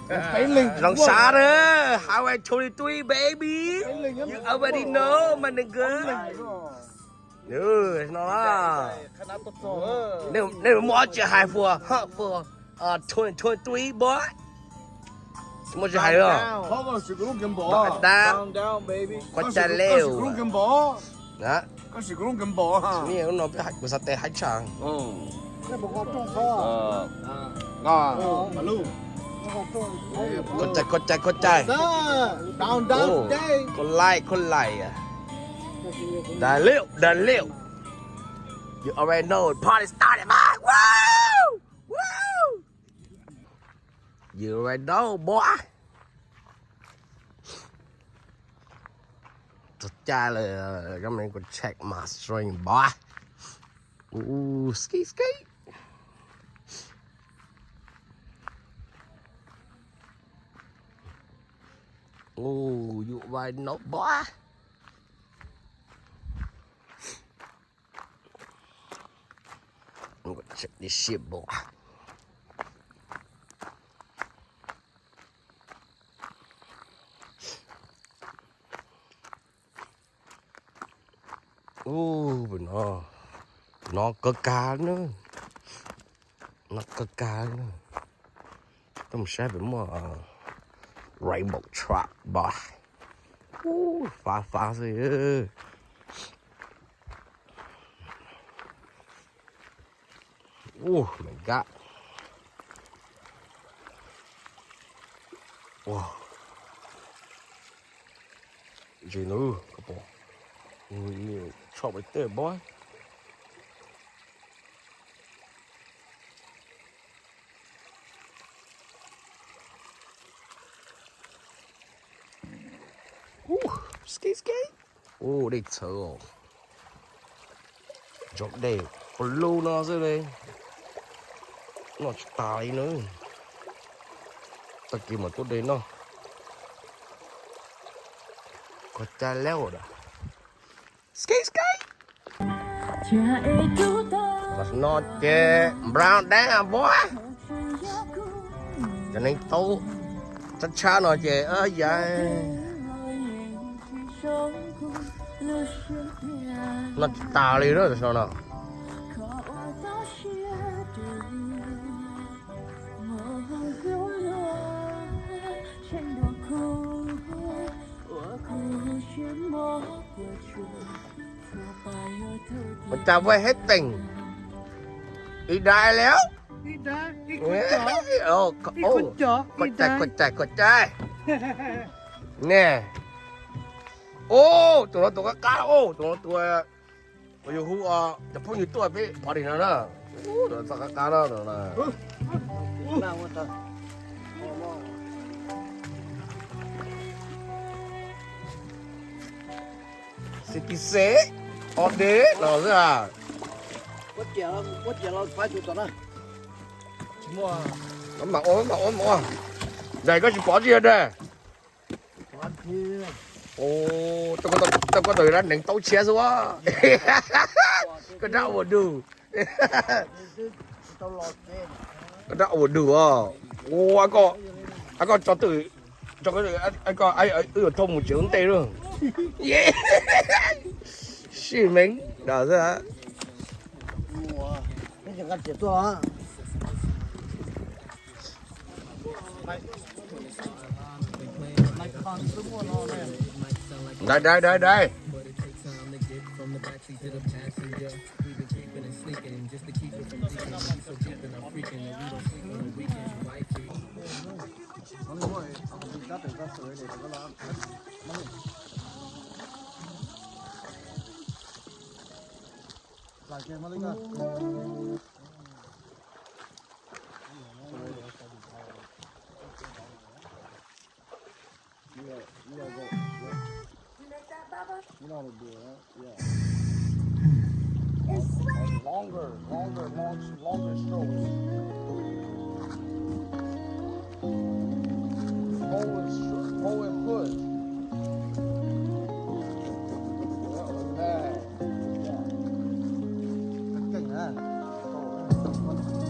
Peb leeg. Rau sab na, Highway twenty-three, baby. You already know, my nigga. No, nej muaj ob tsi hais for, huh, for, uh, twenty twenty-three, boy. Muaj tsi hais los? Koj sim koj lub kiv npov. Tab, koj sim koj lub kiv npov. Koj sim koj lub kiv npov. Kuv xav tes haib tshaj. Koj cai, koj cai, koj cai. Koj laim, koj laim. Dale, dale. You already know the party started, man. Woo! Woo! You already know, boy. Txog caij lawm, come and go check my stream, boy. Ooh, ski, ski. Ooh, you already know, boy. Check this shit, boy. Ub, no, no kawg kag na. No kawg kag na. Tuaj mus saib puas muaj rainbow trout, boy. Ub, fav fav xwb. Ub, me kab. Ua, ntses no, koj pom, tshoj pais tej bob. Ub, dej txhawv os. Ntsoov dej pus lug no xwb li. Noj tsis tas li na. Tag kis mam tuaj de noj. Koj cai lawm os. Tam sim no ces brown dab vov. Cov neev taub tshab tshab no ces ya noj tsis tas li na tam sim no. Ua cas vay hab teem ib dai li. Koj cai, koj cai, koj cai. Ne. Ub, tus no tus qab qab, ub, tus no tus, yus hu cov phooj ywg tuaj peb pov dim no na. Ub, txoj qab qab no. Xib pis xeb, o de no xwb a. Mam ua, mam ua, mam ua. Daim koj tsis pov tsi yog daim. Tau koj tau yog dab neev taub tshiab xwb a. Koj dab ua dug. Koj dab ua dug os. Ua koj, koj tso twm, koj wb yuav thauj mus tsev ua ntej lawm. Sib meev das xwb. Dai, dai, dai, dai. Longer, longer, longer, longer strokes. Pull and str-, pull and push. Yeah, look at that. Yeah. Keej na. Pull and push.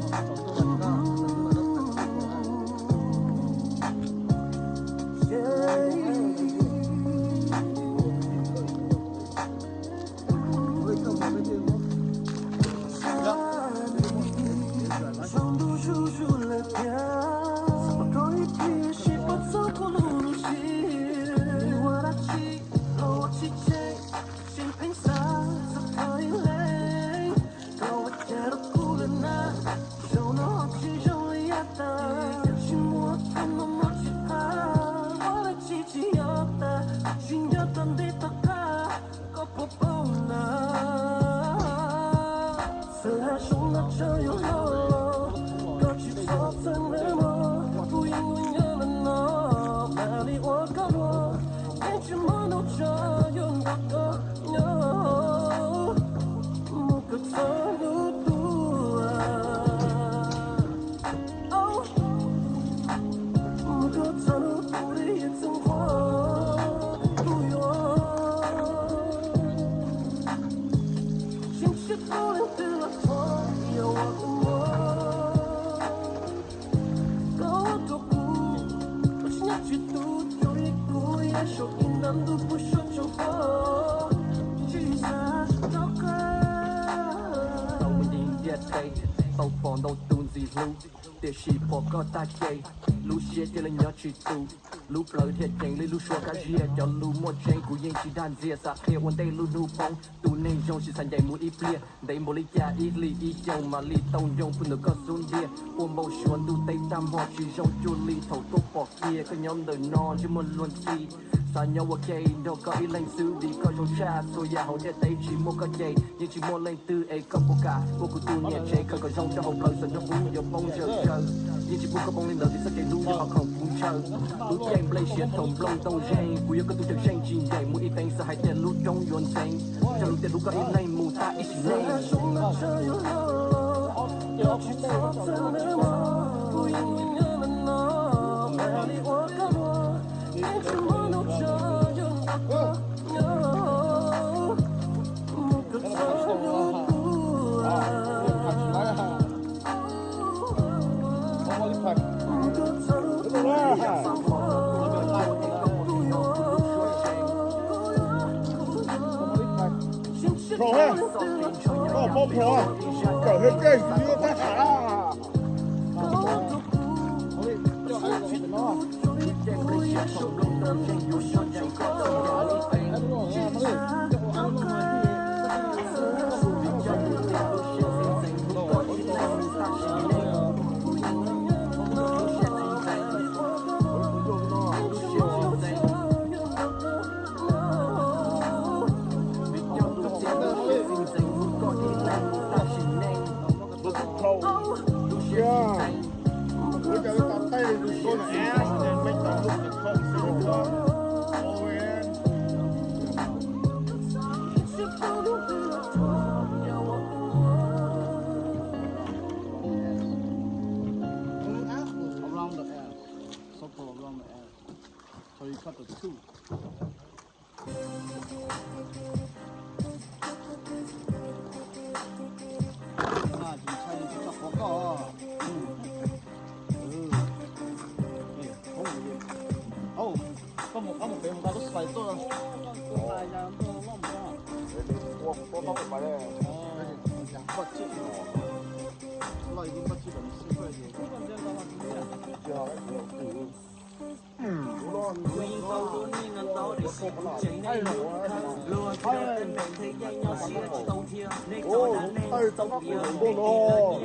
Tau me ntsis ntiaj teb, tau pom ntau tus ntxim hlub, tiam sis pom koj tag ces lub siab cia li nyob tsis tu. Lub plawv dhia ceev li lub suab kab ziag, cov lus muaj tseeb kuv yeej tsis dag ntxias, xav qhia ua ntej lub hnub poob. Tus neeg zoo tsis xav ncaim mus ib pliag, ntev npaum li cas ib hlis ib xyoo mam li tau ncoo pug ntawm koj xub ntiag. Ua npau suav ntuj teb tag hmo tsis zoo cuag li thaum tuaj pom kiag koj nyob ntawm no ntsej muag luag ntxhi. Xav nyob ua ke nrog koj ib leeg xwb vim koj zoo tshaj, txhua yam hauv ntiaj teb tsis muaj koj ces yeej tsis muaj leej twg es koj puas kam ua kuv tus niam tsev khaws kom zoo rau hauv plawv, xav nrog kuv yuav poob zawm zaws. Yeej tsis pub koj poob li ntawd vim txoj kev hlub yog qhov khoom kuv ntshaw. Lub caij nplej siav thaum nplooj ntoo zeeg, kuv yog koj tus cawm seej tsis ncaim mus ib teev, xav hais tias lub roob yuav ntxeev, nrog lub tias hlub koj ib leeg mus tag ib sim neej. Koj pob plhov, kawm thiab tej yuav tab sam. Around the air. Circle around the air. So you cut the two. Koj mus qab mus pem mus tau lub xais tuaj. Kuv yeej tau lub neej no tau tiam sis kuv tseem neej hlub khawv, luag tej npe thiaj yeej nyob siab tsis tau thiab. Nej cov dab neeg tsis txaus tiav, nej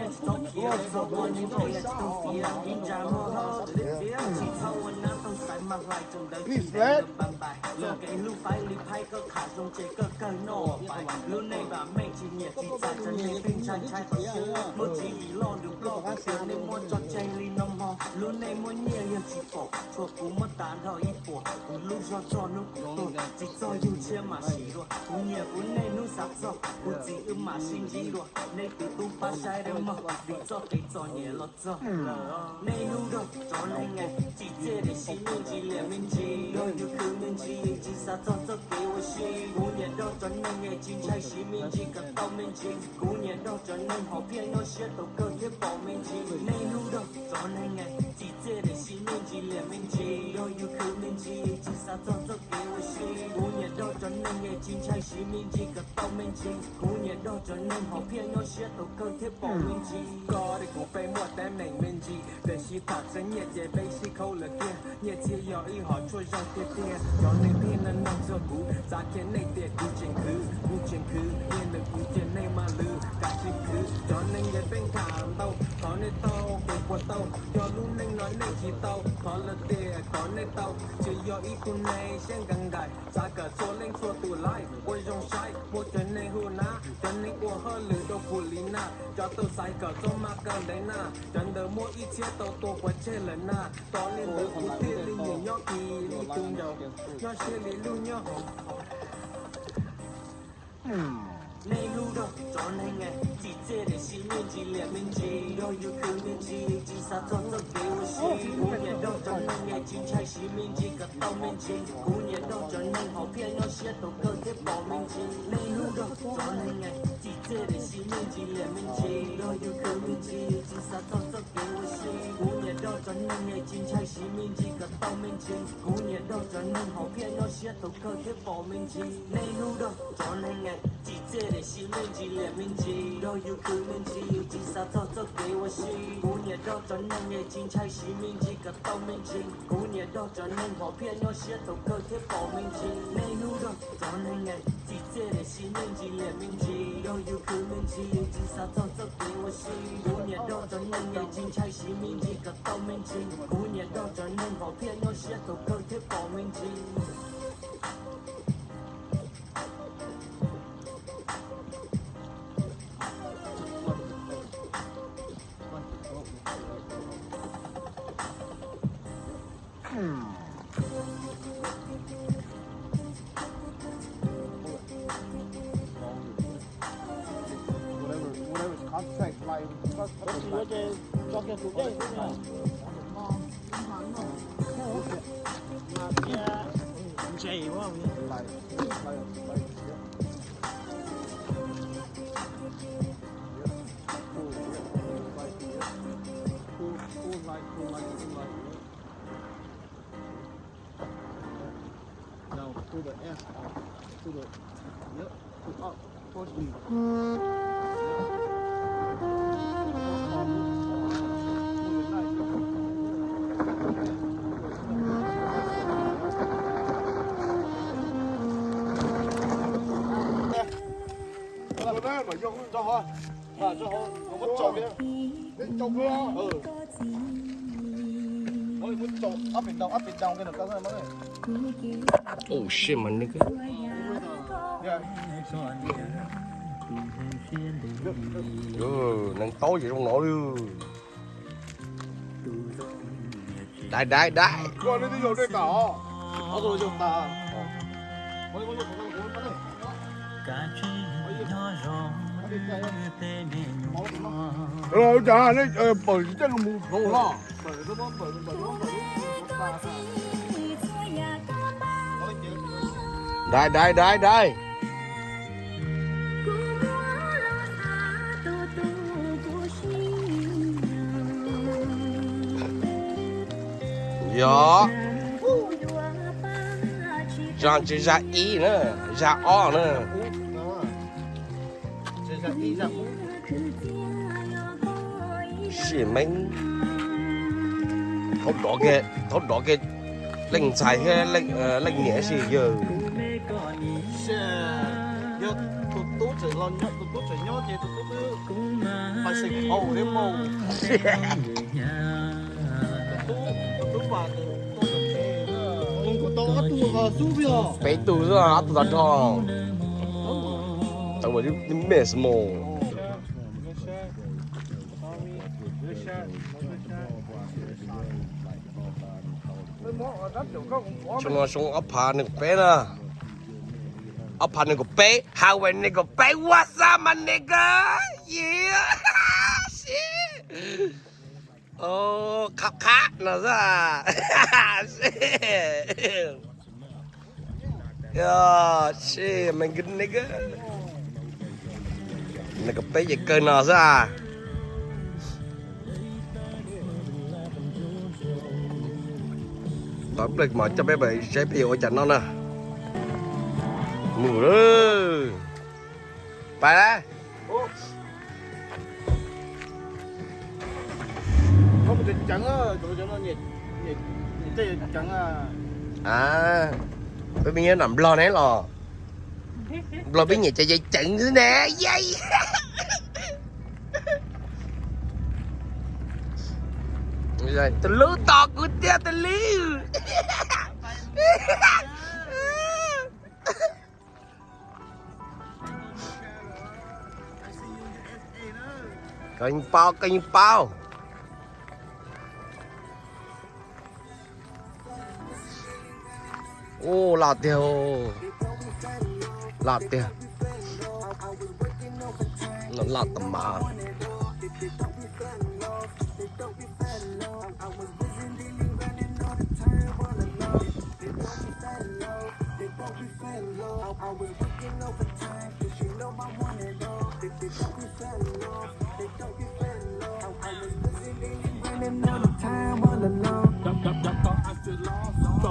tsis txaus khiav, txog ua nej ntshe yog tsis tau tiav, ib ntsais muag hauj lwm tiav, tsis txhob ua nab toog xaiv mas hlais tus ntawd tsis ntev npam npais. Txoj kev hlub faib li phaib, koj khav zoo ces koj kawg noj pais. Lub neej vam meej tsis nyiam tsis txais, cov neeg pheej ntshai ntshai qhov xwb, muaj tswv yim loj nrug ploj kuv tias nej muab tso tseg li no mog. Lub neej muaj nyiaj yog tsis pom, tshuav kuv muab tas nrho ib puas. Kuv lub zog txog hnub kuv tuag, tsis txog yug tshiab mam sim dua. Kuv nyiam kuv nej hnub xav txog, kuv txiv wb mam sib ntsib dua. Nej tus tub pab saib dawb mog, vim txoj kev txom nyem los txog lawm. Nej hnub nrog cov neeg txim txiaj tiam sis me ntsis liam me ntsis, yog yus khwv me ntsis tsis xav txog txoj kev ua si. Kuv nyiam nrog cov neeg tsis ntshai siv me ntsis kom tau me ntsis. Kuv nyiam nrog cov neeg hom phiaj nyob siab tau kawg thiab pom me ntsis. Nej hnub nrog cov neeg txim txiaj tiam sis me ntsis liam me ntsis, yog yus khwv me ntsis tsis xav txog txoj kev ua si. Kuv nyiam nrog cov neeg tsis ntshai siv me ntsis kom tau me ntsis. Kuv nyiam nrog cov neeg hom phiaj nyob siab tau kawg thiab pom me ntsis. Koj thiab kuv peb muaj teeb meem me ntsis, tiam sis tham txog nyiaj ces peb sib khaub lawm tiag. Nyiaj txiag yog ib hom tshuaj zoo tiag tiag, cov neeg pheej nug nug txog kuv, xav qhia nej tias kuv tseem khwv, kuv tseem khwv, nyiaj nws kuv cia nej maj lwm kav tsij khwv. Cov neeg ncaim peb tham ntau, thov nej tau kev puas tau, yog lub neej no nej tsis tau, thov lawv tias kom nej tau. Tsis yog ib tug neeg siab nkees nkaim, xav kawm txhua leej txhua tus laij, ua zoo saib, muaj cov neeg hu nab, cov neeg ua hauj lwm dua pum li na, cov tau xaiv kawm txoj maj kawg ntev na, cov ntawd muaj ib txhiab tau tua pov tseg lawm na. Tos li ntawd kuv thiaj li nyiam nyob kis li tus ncaus, nyob siab li lub nyob hauv. Nej hlub nrog cov neeg txim txiaj tiam sis me ntsis liam me ntsis, yog yus khwv me ntsis tsis xav txog txoj kev ua si. Kuv nyiam nrog cov neeg tsis ntshai siv me ntsis kom tau me ntsis. Kuv nyiam nrog cov neeg hom phiaj nyob siab tau kawg thiab pom me ntsis. Nej hlub nrog cov neeg txim txij daim si me ntsis liam me ntsis, nrog yus khwv me ntsis, tsis xav txog txoj kev ua si. Kuv niam nrog cov neeg es tsis ntshai siv me ntsis kom tau me ntsis. Kuv niam nrog cov neeg hauv phiaj nyob siab thaum kawg thiab pom me ntsis. Niaj hnub nrog cov neeg es tsis txij daim si me ntsis liam me ntsis, nrog yus khwv me ntsis, tsis xav txog txoj kev ua si. Kuv niam nrog cov neeg es tsis ntshai siv me ntsis kom tau me ntsis. Kuv niam nrog cov neeg hauv phiaj nyob siab thaum kawg thiab pom me ntsis. Niaj hnub nrog cov neeg es tsis txij daim si me ntsis liam me ntsis, nrog yus khwv me ntsis, tsis xav txog txoj kev ua si. Kuv niam nrog cov neeg es tsis ntshai siv me ntsis kom tau me ntsis. Kuv niam nrog cov neeg hauv phiaj nyob siab thaum kawg thiab pom me ntsis. Ntse ua. Now pull the S out. To the, yep, pull up towards me. Oh shit, my nigga. Neeg taub ces zoo no li. Dai, dai, dai. Pawg tsis coj los mus hauv los. Dai, dai, dai, dai. Yog. Zaj, zaj ib na, zaj ob na. Sim meej. Thaub dov kiag, thaub dov kiag leej ntxhais thiab leej niam si yawg. Yog tus tub tseem los nyob, tus tub tseem nyob ces tus tub twb pais xeem haus thiab mas. Tus tub, tus tub mas nws tuaj tom tsev. Peb tug xwb, ob tug tag nrho. Tau ua tib mes mos. Xyoo no xyoo ob phav nees nkaum peb na. Ob phav nees nkaum peb, Hawai nees nkaum peb, what's up my nigga? Yeah. Shit. Oh, khab khab no xwb. Shit. Shit, my good nigga. Nees nkaum peb ces kawg no xwb. Tau ib pliag kuv mam coj peb pais saib peb yuav ua cas no na. Mus lawm. Pais lawm. Peb me nyuam nram Nplog ne los. Nplog peb nyiam cov ceev ceev xwb ne. Tus lub tos kuv tiag tus lub. Koj yeej paub, koj yeej paub. Ub, loj tiag, loj tiag. Loj tas mas.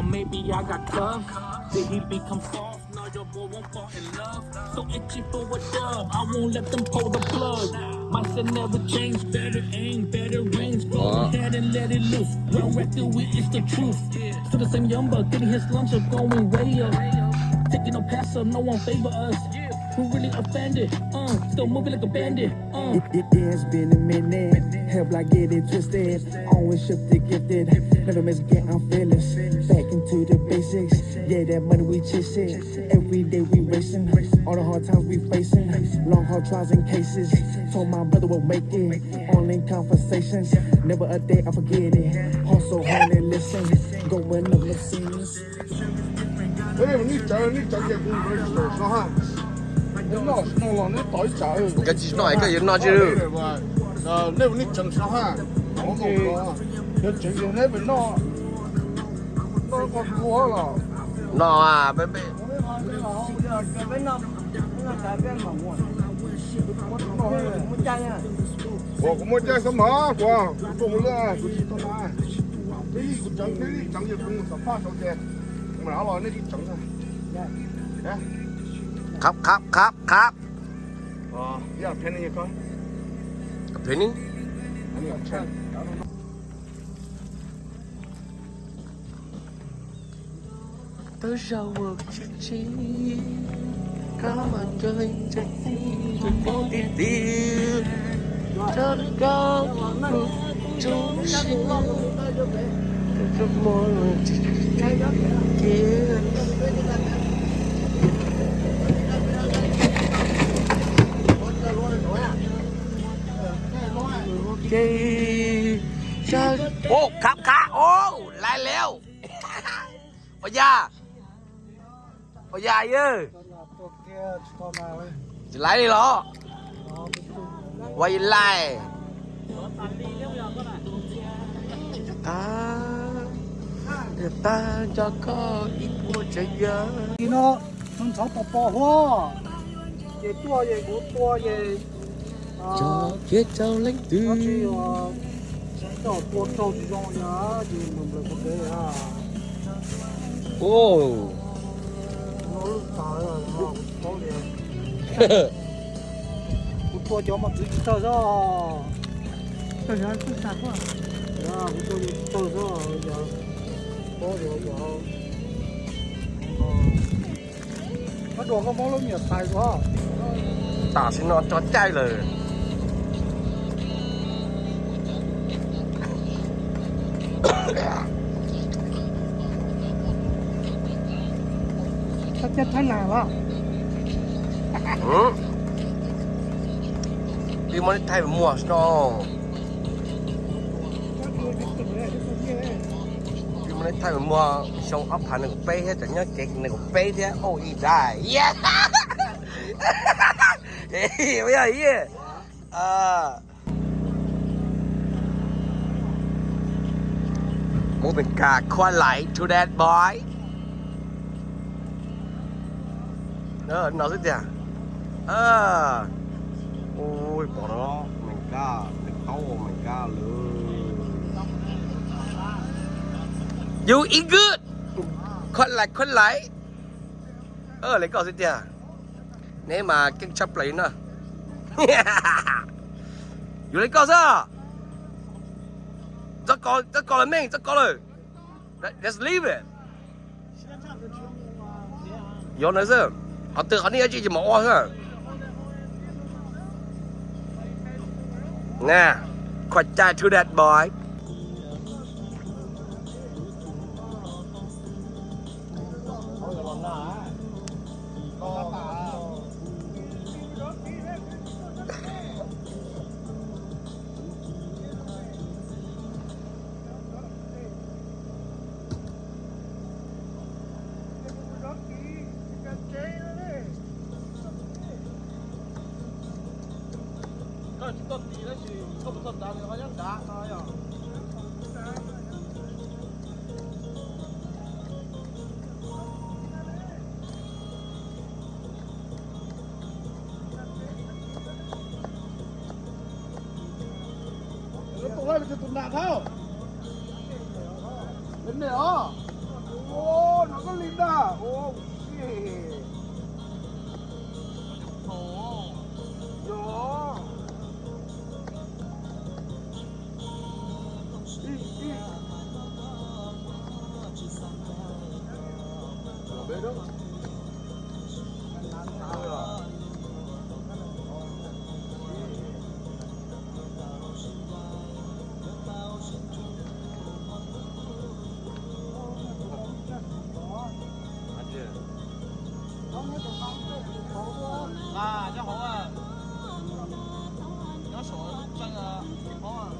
Maybe I got cuffed, did he become soft? No, your boy won't fall in love. So itchy for a dub, I won't let them pull the plug. Mindset never change, better aim, better range. Go ahead and let it loose. Well, record with it's the truth. Still the same young buck, getting his lunch up, going way up. Taking no pass up, no one favor us. Who really offended? Uh, still moving like a bandit. Uh. It, it, it has been a minute. Help like get it twisted. Always shift the gifted. Never miss get I'm fearless. Back into the basics. Yeah, that money we chasing. Every day we racing. All the hard times we facing. Long hard trials and cases. Told my brother we'll make it. Only conversations. Never a day I forget it. Hustle hard and listen. Going up no scenes. Nej mus nej tsev, nej tsev ces kuv register no ha. Nej noj no los nej tos ib tsam. Koj tsis noj koj yuav noj tsis. Nej mus nej tsev no ha. Cov tsev ces nej pem noj, noj koj tua los. No, peb peb. Ua kuv muaj caij xwb mas kuv, kuv tuaj mus lawm kuv tsis tau na. Peb yim kuv tsev, peb yim tsev ces kuv mus xam phaj saud ces kuv mam li los nej tsev. Khab khab khab khab. Twb zaum tsis tsis, koj mas nco ntse txiv tus poj ti ti, rau koj tus tub si, rau koj mos tsis kiv. Khab khab, ua lais lawm. Ua yam, ua yam yawg, tsis laiv li los? Ua yam lais. Tag, tag nco koj ib puas tsav yawg. Ntxhov tos pos huab, ces tuaj ces kuv tua ces, cov thiab cov leej twg, tsis tau tua raug tsis zoo yog yus mus nplawm kuv dev. Ua, kuv tua cov mos txwv tsis tawg xwb. Kuv tua tsis tawg xwb. Koj dua koj muab lub me nyuam tais ua. Tam sim no tso caij lawm. Tib muaj thaij muag no. Tib muaj thaij muag xyoo ob phav nees nkaum peb thiab tseem nyob kev nees nkaum peb thiab. Oh, ib dai. Mus Meskas, khuab lais to that boy. No xwb tiag. Ui, pom no, Meskas, Meskas, Meskas lawm. You eat good. Khuab lais, khuab lais. Lawv koj xwb tiag. Neb mas keej tshaj plaws na. Yuav li koj xwb. Txhob kov lawm mej, txhob kov lawm. Just leave it. Yuav ntawd xwb. Qhov twg qhov nej yuav tsis ces mam ua xwb. Na, khuab lais to that boy. Tus laij tus nas thab, nej os. Li ntag. Oh, shit. Yog. Ib, ib. Nyob hauv, nyob saum tsev, tsis paub.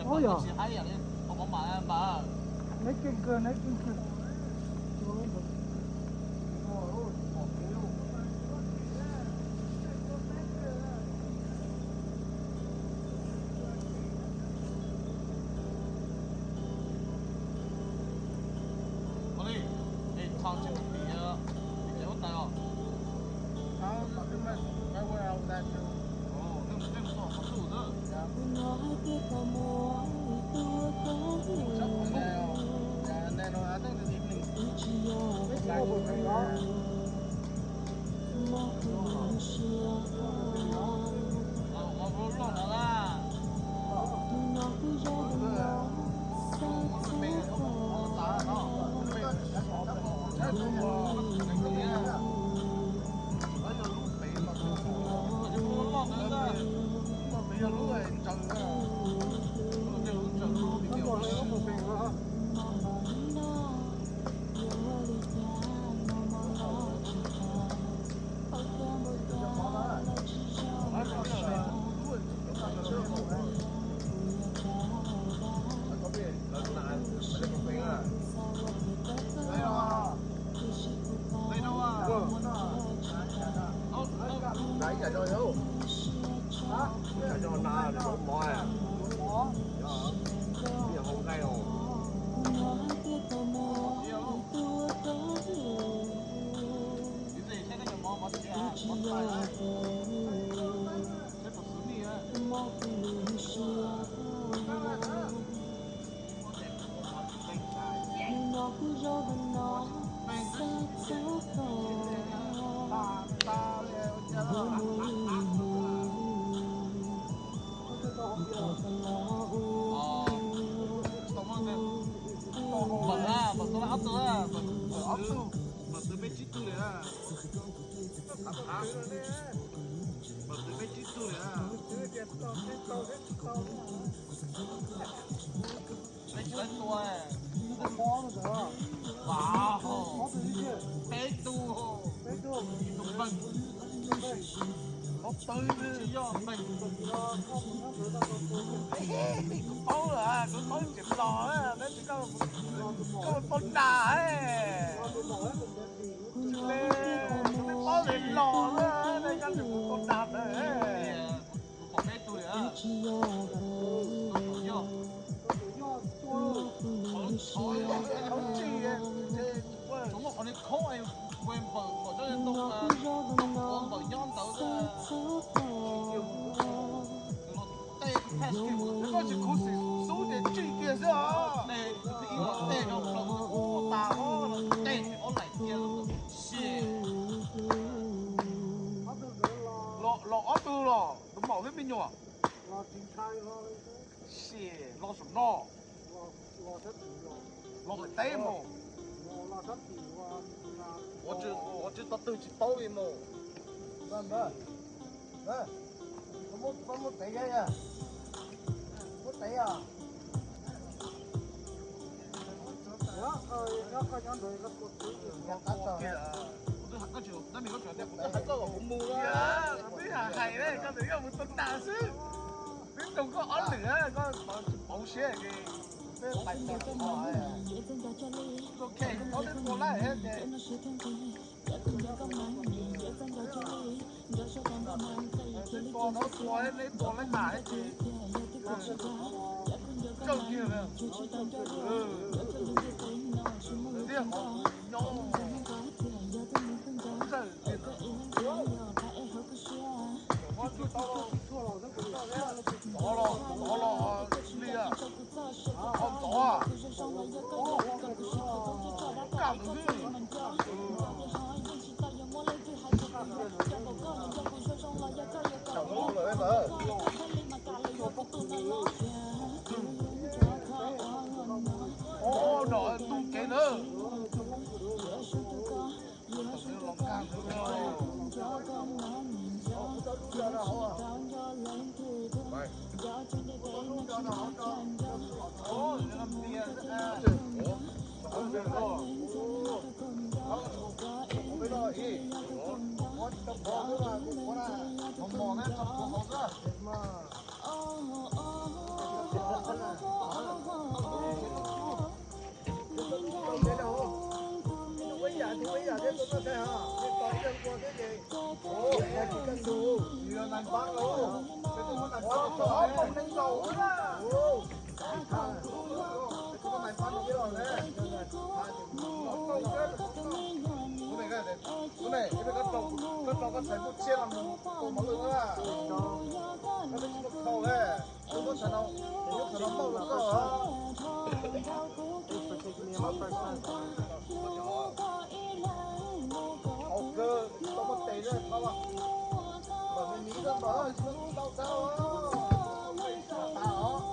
Ub yog, neb keej kawg, neb keej kawg. Npawm na, npawm tau ob tug, npawm ob tug, npawm twb peb tsib tug li na. Npawm twb peb tsib tug li na. Peb tsis tau tua. Peb tug, ib tug npawg, ob tug tsis yog npawg. Kuv paub lawm, kuv paub tsis los na, tab sis koj, koj paub dag, kuv paub li los na, koj tsis paub dag na. Kuv pom peb tug li. Tsis muaj qhov li khoob, npawm npawm nyob ntawd. Tej tsis khuv xim xub ces tsij kiag xwb os. Tej ib los tej rau plaws ub tas os, tej ob laim kiag xwb. Los ob tug los tus maum thiab me nyuam. Xyem, los saum no. Los qhov teb mus. Ua tsis tau twg tsis paub li mus. Muab tev, muab tev os. Koj tsis hais koj kom kuv mus, twb hais hais koj twb yog mus tua nas xwb. Twb nrog koj ob lwm, koj tsis paub Siab ces peb pais txog lawm, ok, thov nej tua like thiab ces. Tua no tua, nej tua like thiab ces. Tsaug kiag li. Tiag, nyob. Tov los, tov los, li, ho tov, kaj tus xwb. Ov, no ntuj kev na. Tus ne, koj rau koj txhais muaj tsiaj los mus tua mos lwj na. Koj twb tsis muaj khau le, tus muab txhais no, tus muab txhais no npauj rau koj. Haus kawg, tau muaj tes na, tau. Kom me miv koj npawg tsis muaj tub tau tau. Peb tsis tas os,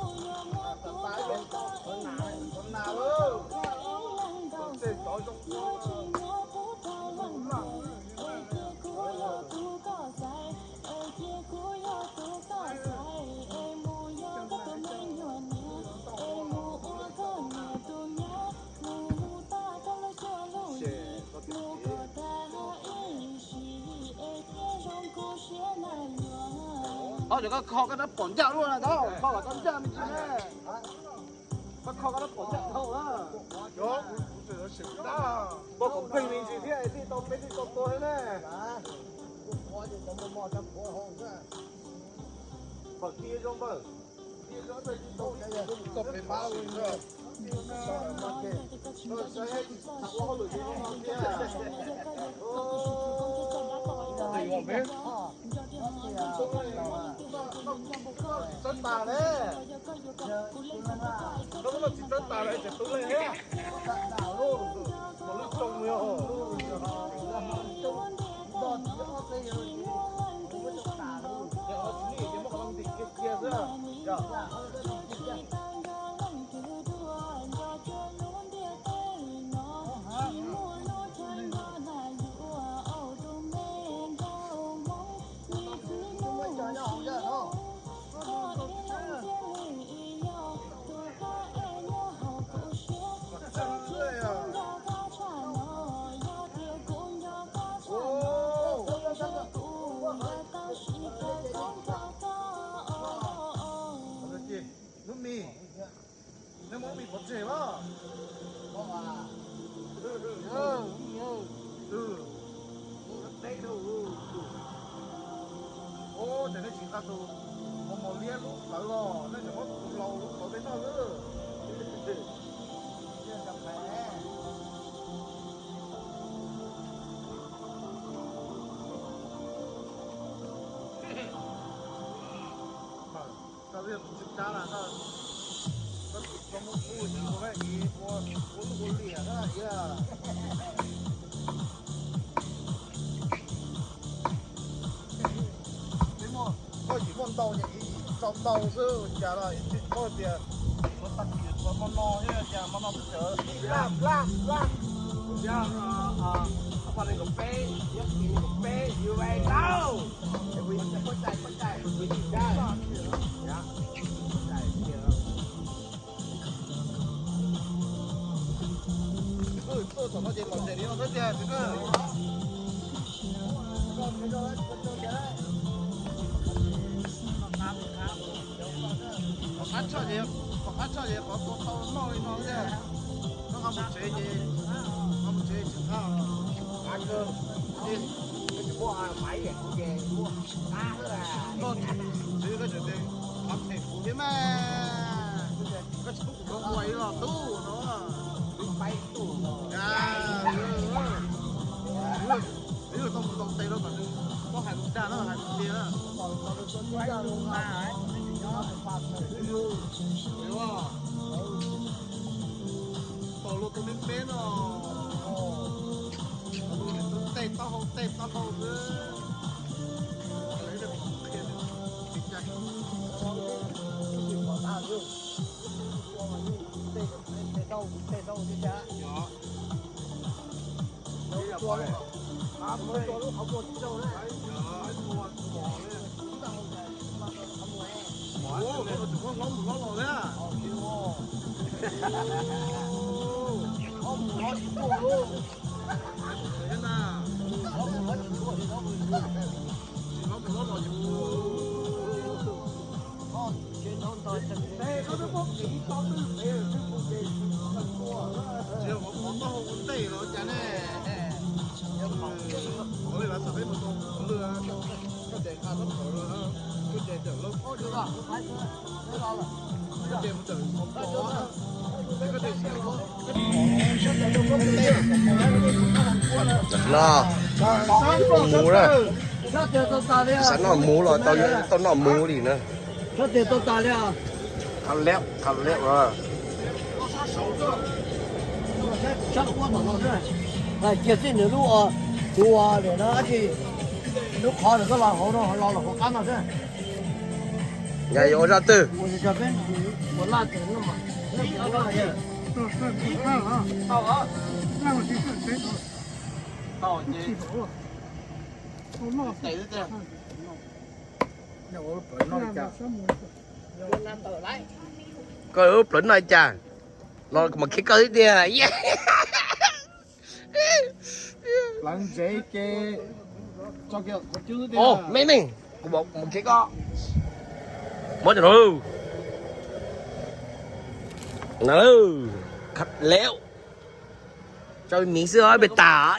tas tas ib los tau qhov nas lawm. Tej tov zoo ua. Tau, cov koj kho koj rab phom ncaj luaj na, tau kho kom tau ncaj me ntsis ne. Koj kho koj rab phom ncaj dhau na. Poj kom pheej me ntsis thiab, tij tau peb tij tau tua thiab ne. Pawg tij zoo pawg. Koj pem pab. Tsis txawj tas ne. Koj tsis txawj tas lawm ces tus leej thiab. Tus lub tsoo yog. Yog tsis nim ces muab qhov no ntim kiag kiag xwb. Lub mis, nej muab lub mis pov tseg mas. Ub, ces nej tsis nqa tus mos mos liab lub plawv los, nej tseem muab tus laus lub plawv peb noj xwb. Koj yog tus tswv kav na, koj, koj tsis txhob muab kuj tsis ua ib ua, ua lub ua liam na. Koj yim muaj ntau ces ib yim tso ntau xwb, cas los ib tsis paub tias tshuav tag kis tshuav hmo no thiab, cas hmo no twb tseem laj laj laj. Yog, poj niam kaum peb, yog kis kaum peb, yus vais tau. Tuaj txog no ces lom zem li no xwb tiag. Qab tshaj ces Qhov qab tshaj ces qhov tua tau noj li no thiab. Koj nqa mus tsev ces, nqa mus tsev tsis qab. Koj tsev koj tseem tias qhov phem kuv thiab mas. Koj tsis pub kuv ua ib los tub no. Ib los tau mus ntaus tes rau kom nws, koj hais lus dag na, hais lus tiag na. Tau luag tus me me no, tej taub hau tej taub hau xwb. Tsis ua qhov taub hau ua ntej los cas ne? Ua li lawv xav peb mus tau ua lwj, koj ces qha txhob khawv los, koj ces cawm lauj, koj ces mus cawm qhov pos, koj ces siab. No, mus na, xav noj mus los tau noj mus li na. Qhab leb, qhab leb. Cia txij nws lub, tus ua lawm no dab tsi, lub qhov nws koj los hauv no los los hauv qab no xwb. Yog yuav ua zaj twg? Koj ua plawv noj li cas? Los mas khiav koj xwb tiag. Plawv ntsev ces tso kiag qhov cub xwb tiag. Me me, kuv mus khiav koj. Muab cov no. Khab leb. Tso miv xwb peb tas.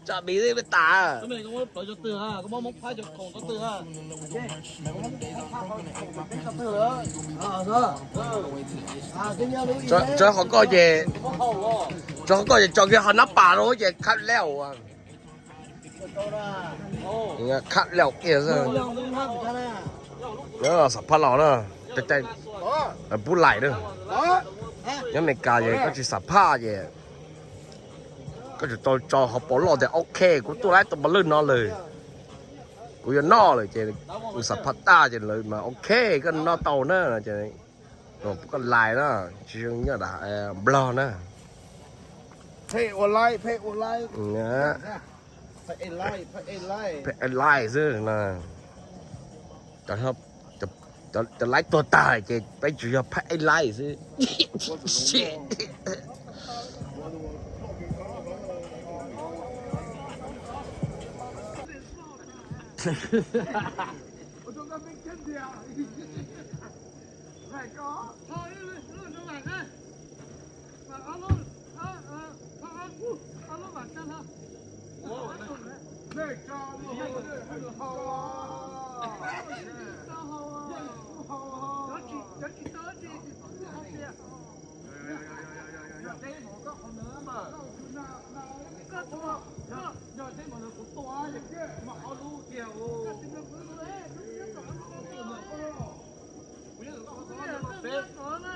Tso miv xwb peb tas. Tso qhov koj ces, tso qhov koj ces tso kiag qhov nab pas rau ces khab leb. Khab leb kiag xwb. Xam phaj los na, pub lais na. Nyob Amelikas ces koj tsis xam phaj ces koj tsuas tau tso qhov pos loj tias ok, kuv tuaj laib tau pov lwj no lawm, kuv yuav noj lawm ces kuv xam phaj tag ces lawv mas ok, koj noj tau na ces pub koj lais na, tsis zoo nyob Nplog na. Phem ua laib, phem ua laib. Phem ua laib xwb na. Cov laib tuag tag ces peb tsuas yog phem ua laib xwb. Kuv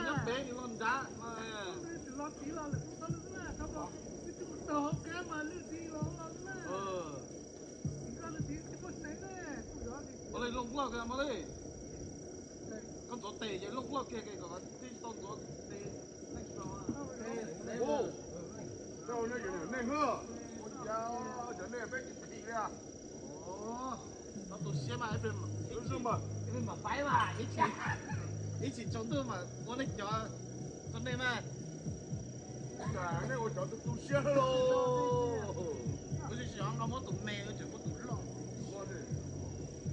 nyob pem nws los nrad. Ua li looj loj kawg mas li. Koj ntxuav tes ces looj loj kiag kom tij tau ntxuav tes. Cov nej peb tsis thim li. Tau tu siab mas, ib txhis tsaus ntuj mas ua nej cov, tau nej mas. Nej ua cov tu tu siab lauj. Kuv tsis nqa muab tus me, tseem muab tus loj.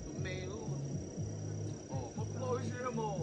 Tus me lub, muab loj ib si mus.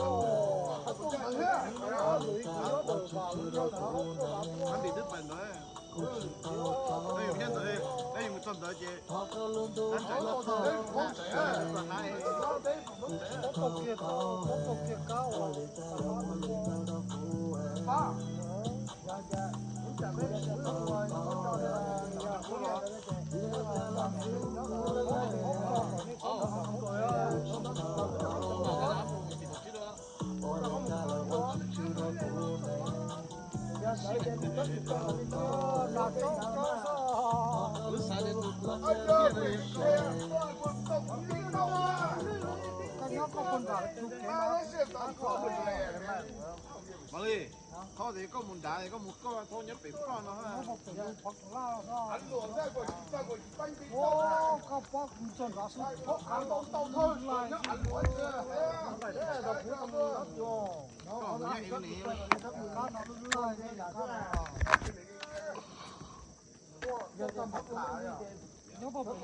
Tab sis twb pais ntawd, peb yus nyob ntawd, peb yus mus txog ntawd ces tab tsam Mauj Lis, qhov tias koj mus nrad, koj mus koj thaub nyob pem koj no. Koj mus nyob ev ni. Nyob pem no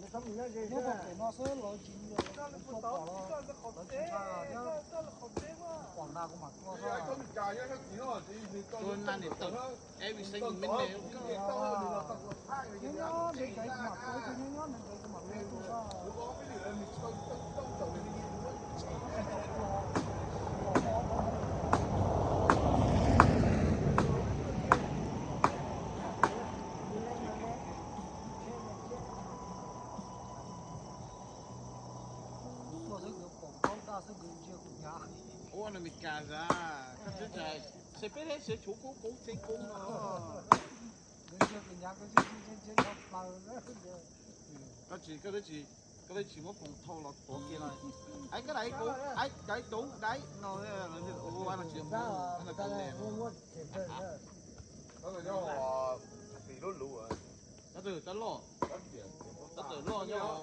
xwb, nyob pem no xwb los tsis, lawv tsis nqa, lawv tsis nqa thiab. Pom nag kuv mam tuaj xwb. Tus nag niam tawm, every single minute. Nyob nyob ntev ntev kuv mam tuaj, nyob nyob ntev ntev kuv mam tuaj xwb. Tuaj xwb nkawd pom ntaub ntaj xwb nkawd ntsia kuv hnyav. Ua no Meskas zas, koj tseem tshuav koob koob tseeb koob no. Nkawd ntsia kuv hnyav, nkawd ntsia ntsia ntsia dhau plaws. Koj tsis, koj twb tsis, koj twb tsis muab foos thau los tuav kiag no. Ai koj daim, daim toob daim no, ua no tsis muab no. Tab twg tab loj, tab twg loj nyob.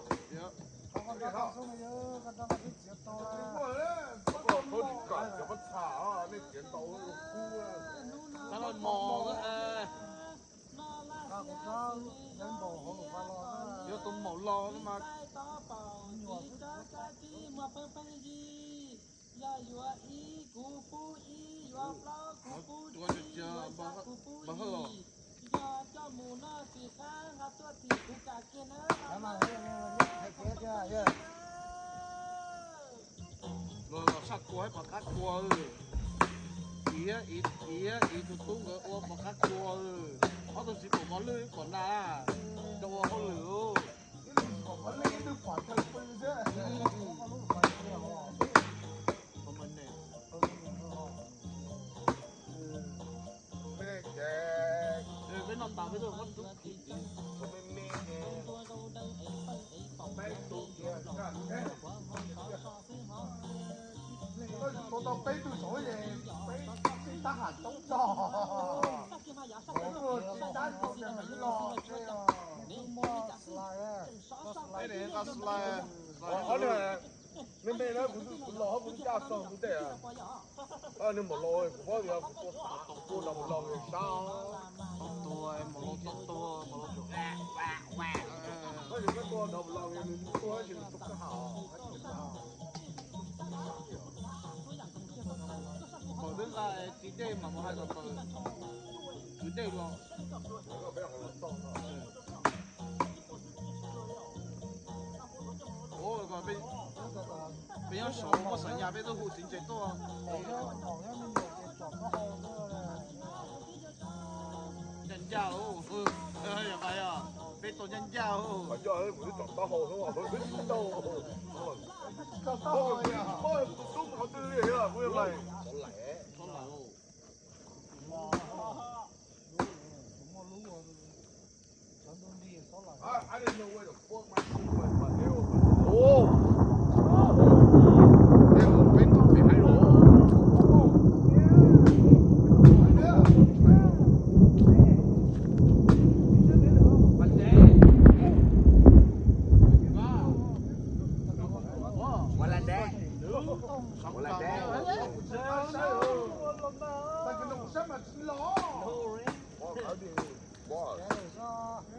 Tab loj mos. Yog tus maum los mas. Tua cia cia npawg Hawj los. Coj mus no tsis qab nqa tuaj tim kuv kam kiag na. Los los saj kua hab pom qab kua. Iv, iv, iv tus tub nkawd ua pom qab kua. Ob tug tsis pom mos lwj pom na, rau ua hauj lwm. Pom mos lwj twb pom chaw pw xwb. Peb noj tas peb tuaj muab tub kis. Tua tau peb tug saud es peb tab ham toob tog. Peb tuaj tsis dab tau cas los. Peb nqa slide. Ob nws me me na, kuv los kuv caj tog kuv tej. Nws npaum los kuv paub tias kuv tua tau tus los sab. Tau tua, npaum los tau tua, npaum los tua. Koj tus koj tua npaum los nws tua tsis nws tua koj hau. Thaum twb nqa tis dej mas mus hais kom tawm kwv dej los. Peb nyob saud muab xam nyas peb tuaj hu txiv ntses tuaj. Ncaj ncaj, peb tau ncaj ncaj.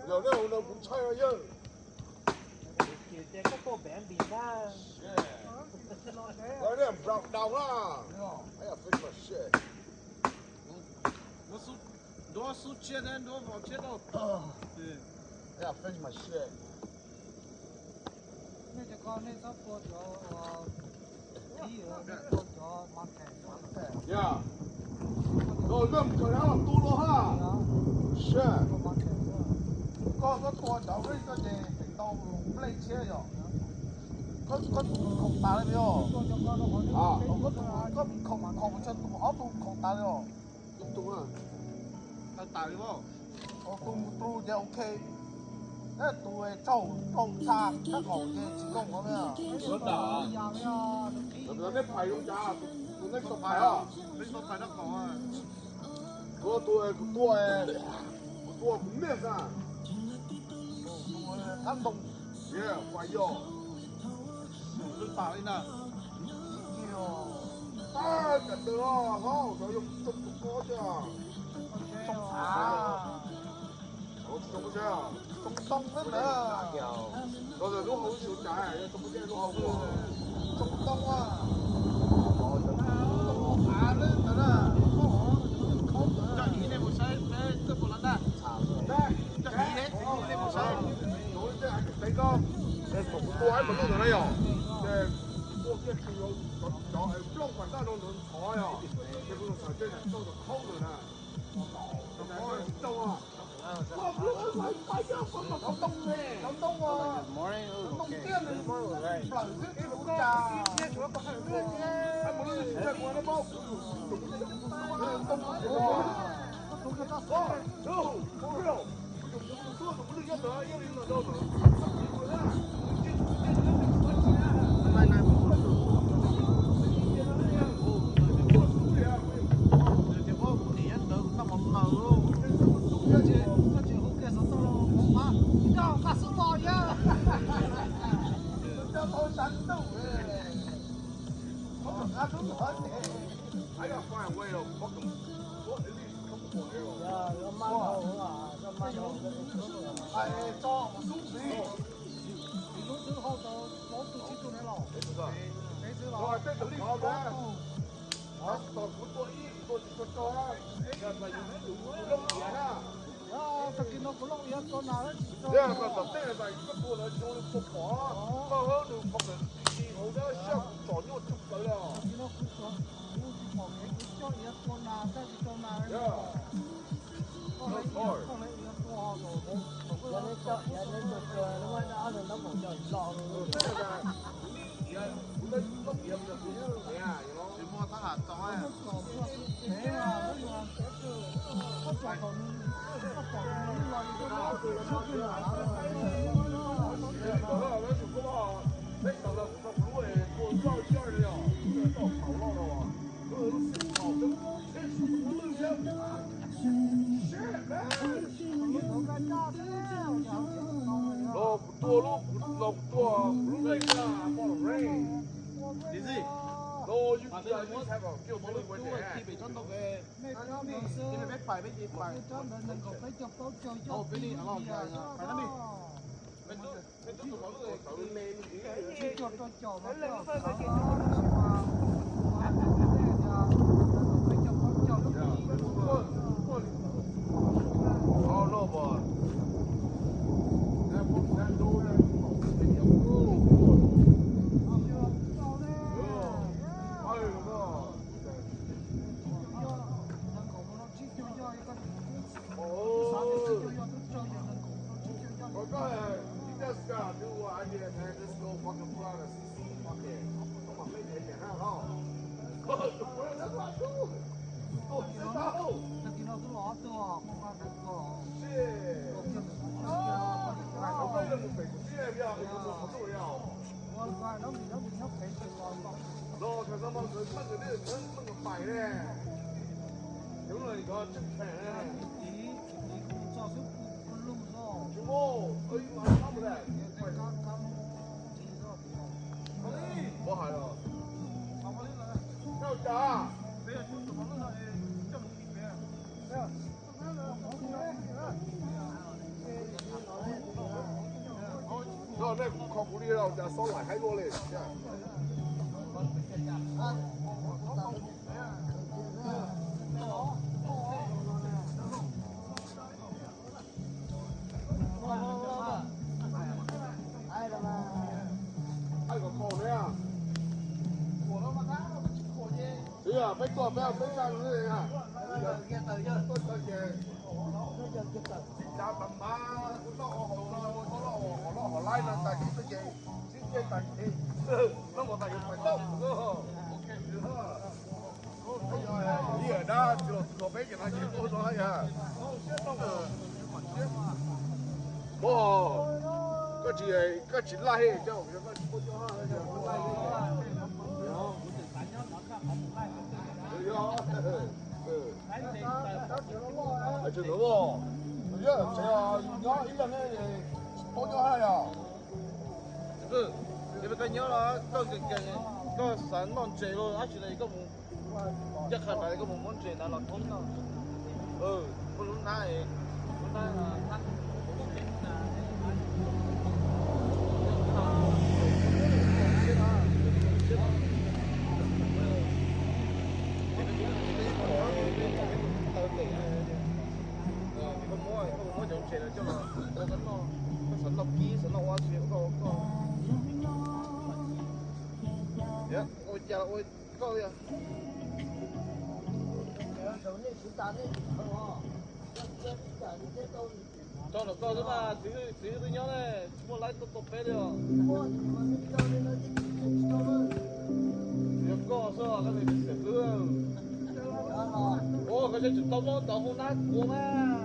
Yog nej hu no kuv ntshai yawg. Shit. Write it down, huh? I gotta fix my shit. Nruab xub tshiab thiab nruab vos tshiab tau. I gotta fix my shit. Nej cov ko nej txhob tua cov, ua, ib, tua cov mountain. Yeah. Koj lub kawg dab los tu los ha. Shit. Koj txhob tua cov koj ces pem tau nplej tshiab yom. Koj, koj tus khoom tas li yom. Koj, koj khoom, khoom, koj khoom mus tso tus ob tug khoom tas li os. Ib tug na. Tau tas li os. Tus mus tus ces ok. Tus tsaug tsaug txha kab qaum ces tsis zoo no na. Lawv pais zoo cas, tus neeg tau pais os. Tus, tus tuaj, kuv tuaj kuv miag xwb. Ab ntoo. Kuv yog lwj tas li na. Ab, cas tawg os, hov, cov yog tsoo tus ko thiab. Tsoo av. Tsoo ntoo xwb ntag. Los lub hau tsis ua cas, yog tsoo lub hau ua. Tsoo ntoo a. Tsoo av lawm ntawd na. Coj hiv nej mus saib peb twb puas los ntag. Coj hiv nej mus saib. Tua ib mus lub ntawd na yom. Tua kiag tsis cov nplooj pas ntaj no ntawd ntxhov yom. Ces kuv txawm tej tau tus khaub ntawd na. Tag kis no kuv los iav tua nas, koj tom tej na, koj tua lawv zoo li koj pom, koj nws pom kawm tsis hauv dab siab kuv tsom nyuaj tshaj plaws li os. Los kuv tua lub, los kuv tua kuv lub nqaij kaj poj rau. Los yus tua yus txhais kom kiag mov lub kuv ces. Noj nej kuv kho kuv li los cas xob laim haib luaj li. Peb tuaj peb peb sab. Koj tsis, koj tsis laij. Nyob ib leeg tsis paub nyob haj yog. Yog koj nyob los koj nkees nkees, koj xav noj ntses los dab tsi los koj mus ncaj qha ntawd, koj mus muab ntses ntawd los thib no. Muaj lub hnab, lub hnab. Koj muab, koj muab cov ntses no coj los ua koj noj, koj xav noj kib xav noj ua si ua koj ua koj. Ua cas los ua koj li. Tso ntawm koj xwb mas, txiv hwb, txiv hwb twb nyob ne, tsis muaj laib tuaj tua peb li os. Yog koj xwb koj niag xiam hlwb. Ua koj tseem tau muab ntawd hauv nab kuv mas.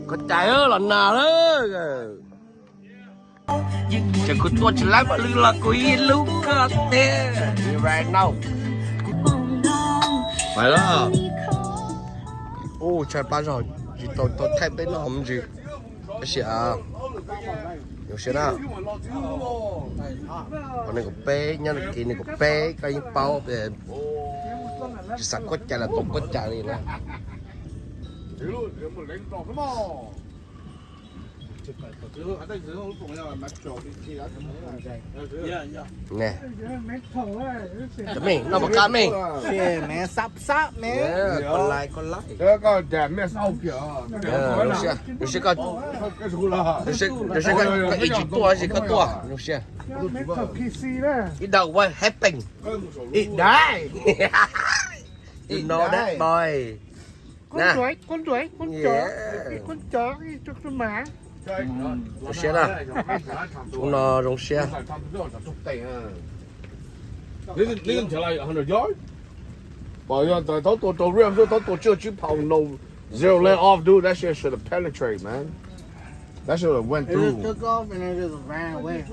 Koj cais los nag lawm. Ces kuv tua tsis laib mas lwj los kuv ib lub koj teb. Right now. Pais lawm. Ub, tshaib plab zog, tsis tau tau thaij peb noj me ntsis. Tab sis zoo siab na. Nees nkaum peb, nyob kev nees nkaum peb koj yeej paub, tsis xav koj cais los tau koj cais li na. Cov mej, noj puas qab mej? Zoo siab, zoo siab koj ev tsis tuaj, zoo siab koj tuaj, zoo siab. Ib dag what happened? Ib dag. You know that boy. Zoo siab na. Hnub no zoo siab. Pom yog ntawd tau tua rau rim xwb, tau tua tsib, tsib phaum no, zero let off, dude. That shit should have penetrate, man. That shit would have went through. It just took off and it just ran away.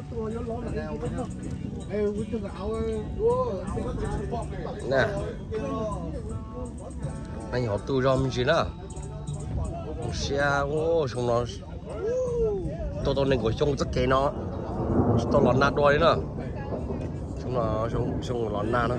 Hey, we took an hour. Whoa. Neeg hov tu zog me ntsis na. Zoo siab, xyoo no tuaj tau nees nkaum xyoo txoj kev no tsis tau los nag dua li na. Xyoo no xyoo los nag na.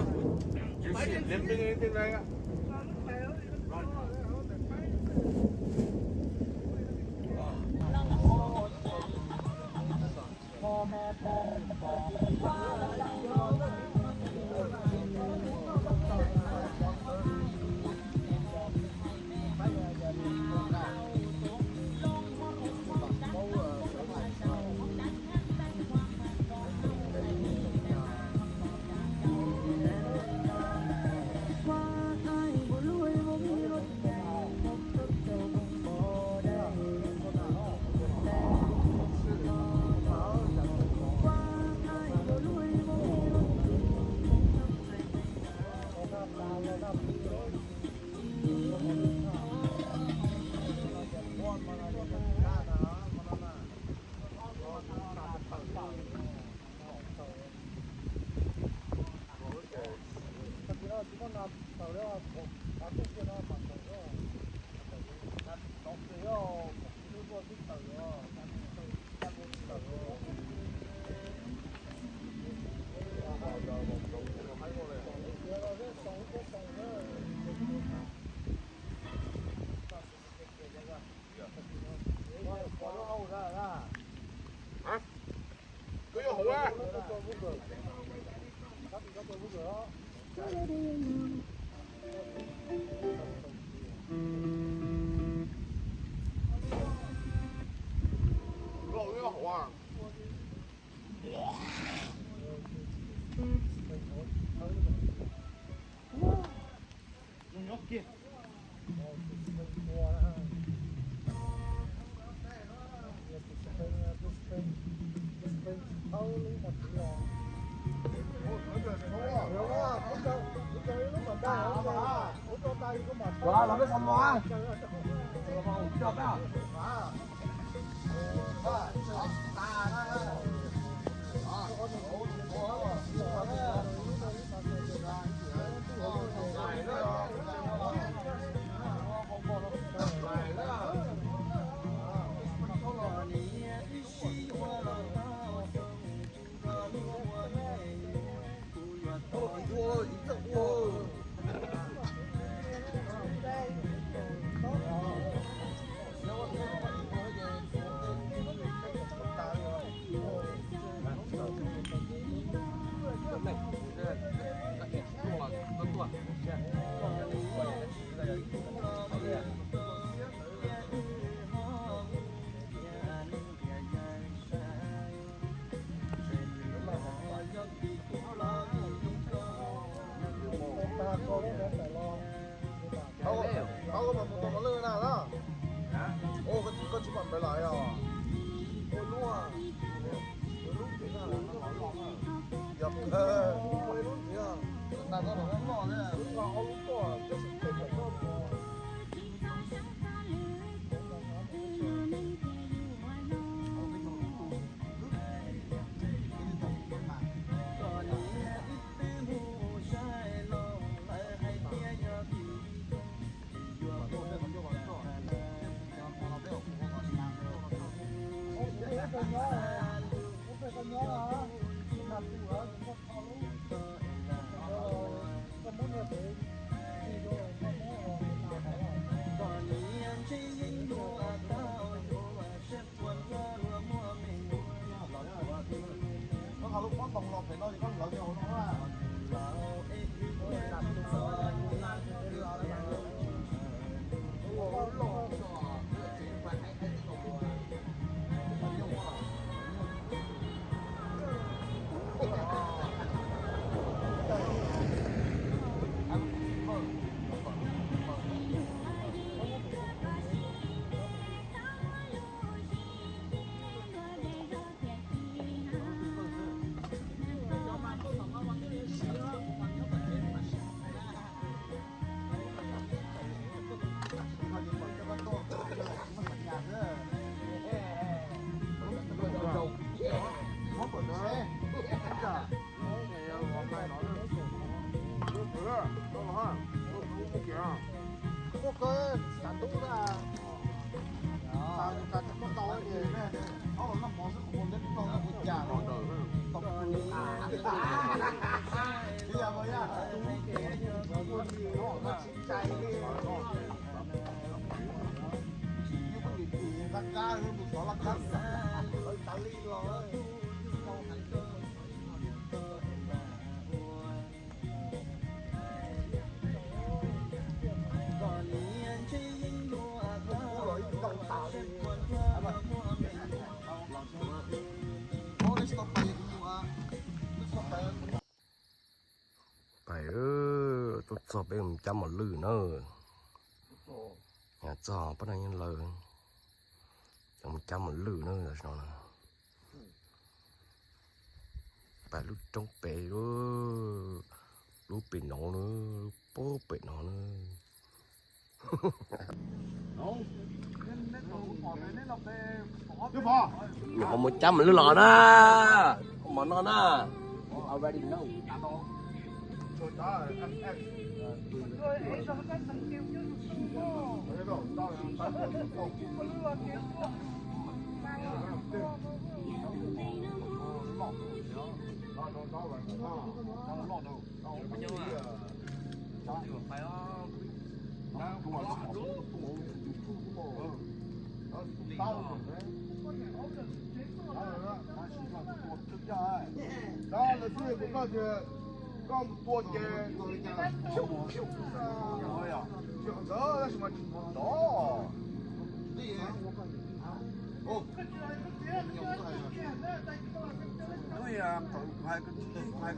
Koj tsis pom npawg los yog? Ua lub, ua lub. Pais, tuaj txog peb mus cab mos lwj na. Txog pab neeg nyob lawm, cov mus cab mos lwj na no. Pais lub roob pem, lub pem no na, lub pem no na. Nyuam qhuav mus cab mos lwj los na, mos no na. Koj mus tua ces tsis qhov ntxawv tab sis mas tsis ntov. Hnub ib kuv hais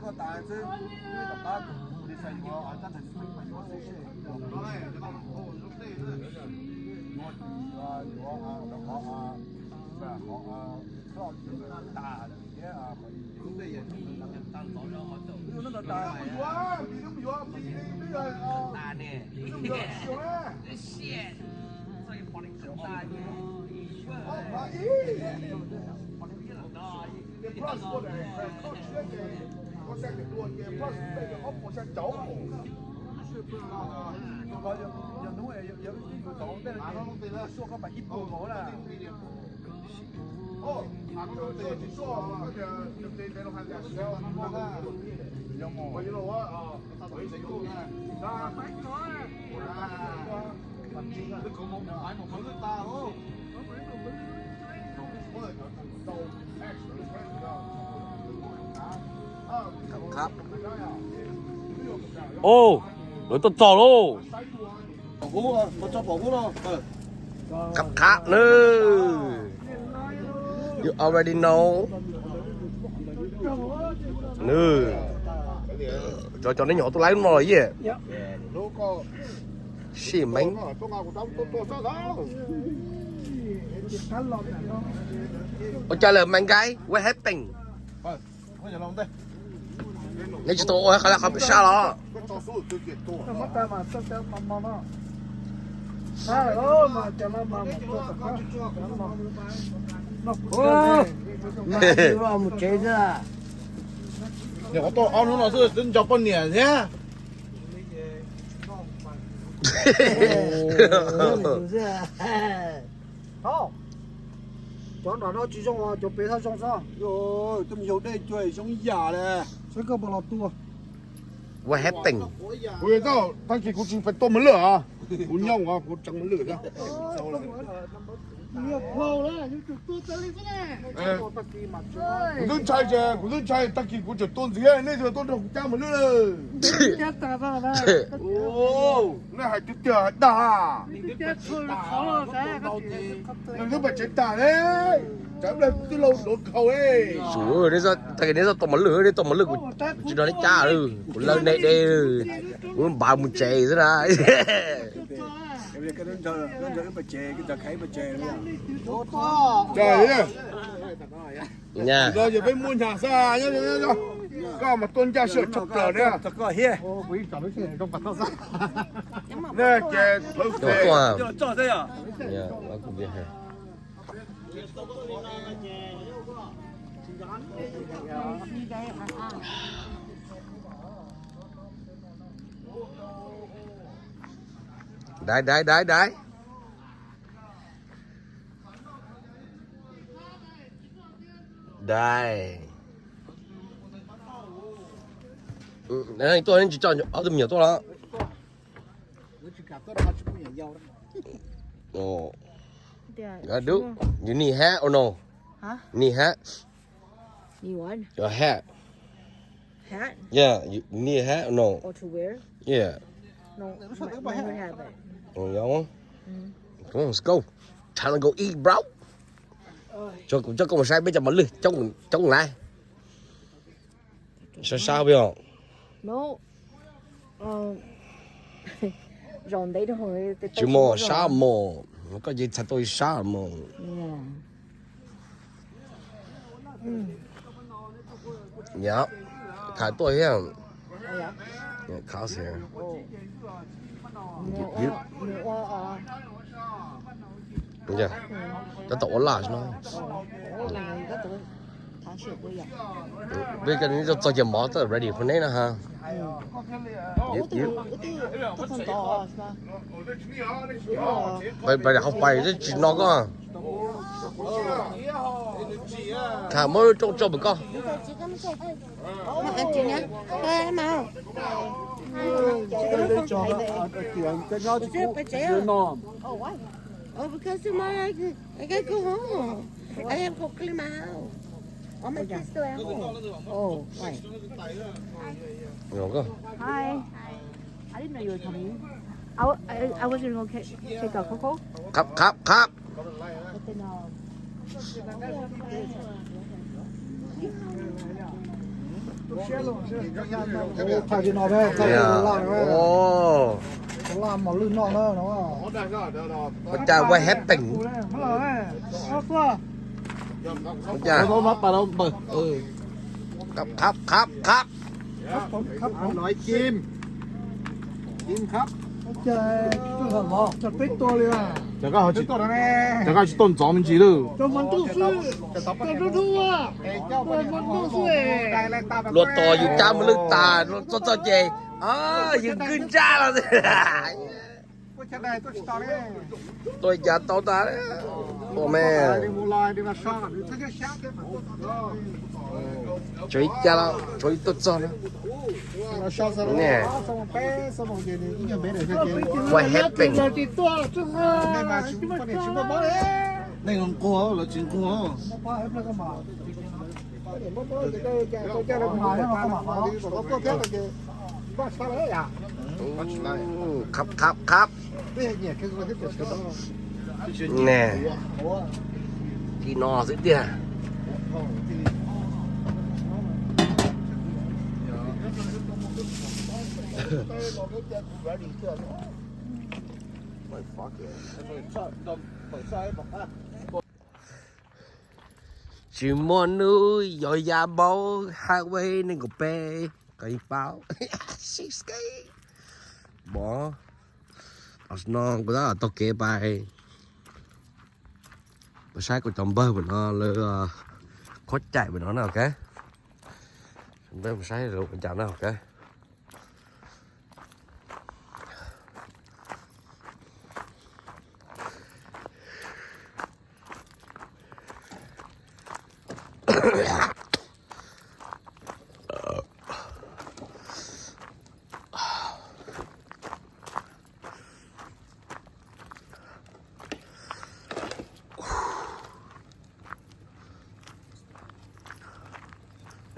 koj tas xwb, hnub tom qab kuv li xav yuav tab sis yuav xwb seb yuav qhov, yuav qhov, qhov tas thiab qhov tas, yuav, yuav, yuav, Yog hnub yog ib ntsis yuav tau tej no ces suaj koj pais ib puas nkaus na. Khab. Ôh, lawv tuaj txog lauj. Khab khab nawb. You already know. Nawb. Cov, cov neb nyuam qhuav tuaj laib lub no los yej? Shit, man. Ua cas lawm, man guy? What happened? Neb tsis tau ua qhov qhov sab los? Mus tsev xwb. Nyuam qhuav tuaj ob hnub no xwb twb nco poj niam thiab. Cov nram no tsis zoo, cov pem thiaj zoo xwb. Cov me nyuam dej cua zoo yam li. Saib koj puas los tua. What happened? Kuv tag kis kuv tsis pais tua mos lwj os. Kuv nyob kuv tseev mos lwj xwb. Kuv twb ntshai ces kuv twb ntshai tag kis kuv tseem tua ntxiv nej tseem tuaj nrog kuv cab mos lwj. Nej hais tiag tiag hais dag. Nws twb pais tsev tas ne, tsam ib pliag kuv twb lau duav khaus. Tag kis neb txhob tua mos lwj, neb tua mos lwj kuv tsis nrog neb cab, kuv lawv neb de, kuv npav mus tsev xwb na. Peb muaj nyaj xwb, koj mas tuaj ncaj siab tshaj plaws ne. Ces plawv fem. Dai, dai, dai, dai. Dai. Tuaj tsis tso ob tug me nyuam tuaj los. Dude, you need hat or no? Huh? Need hat? You want? Your hat. Hat? Yeah, you need a hat or no? Or to wear? Yeah. No, my, my don't have it. Oh, y'all want? Mm. Come on, let's go. Time to go eat, bro. Cho kuv, cho kuv saib peb cov mos lwj coob, coob lawm. Sab sab peb os. No. Zaum ntev rau hauv. Tsis muaj sab mos, koj ces txhais tau sab mos. Yog, khav tuaj thiab. Khav xwb. Tab tom ua laj no. Peb cov txog ces mov txawm ready for neb na ha. Pais, pais, pais, tsis no koj. Tham muab rooj tso pem koj. Hi. I didn't know you were coming. I, w- I, I wasn't gonna ca- take a Coco. Khab, khab, khab. But then, um, Ua cas what happened? Ua cas? Khab, khab, khab, khab. Nói chim. Chim khab. Cov koj tsis tuaj ntxov me ntsis lawm. Luag tos yus cab mos lwj tas txog txog ces yus kwj ntsab los. Tuaj cas tau tas. Ua me. Tshuav ib cab los tshuav ib tuaj txog na. What happened? Neeg nquag los tsis nquag. Khab khab khab. Nè, ti no xwb tiag. Tsis muaj hnub yog ya npaub highway nees nkaum peb. Koj ib paub. Mov, no kuv tab tom taug kev pais, pais saib kuv cov npawg pem no lawv qhuab caim pem no na, ok. Npawg pais saib lawv ua cas na, ok.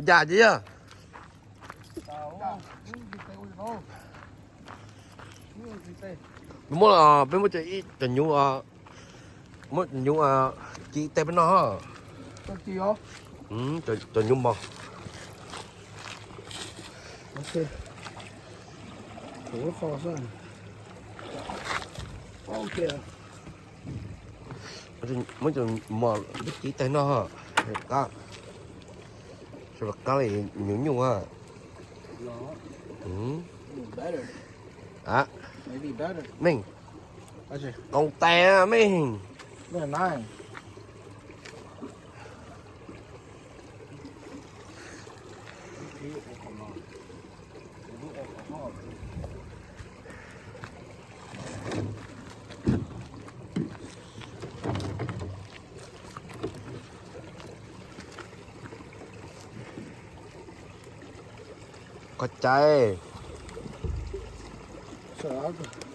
Cas tsis yog? Peb muab, peb muab cov, cov nyuj, muab cov nyuj ci tej peb noj. Cov nyuj mos. Muab cov mos ci tej noj, qab, qab li nyuj nyuj. Meej, qos tes meej. Qos cai.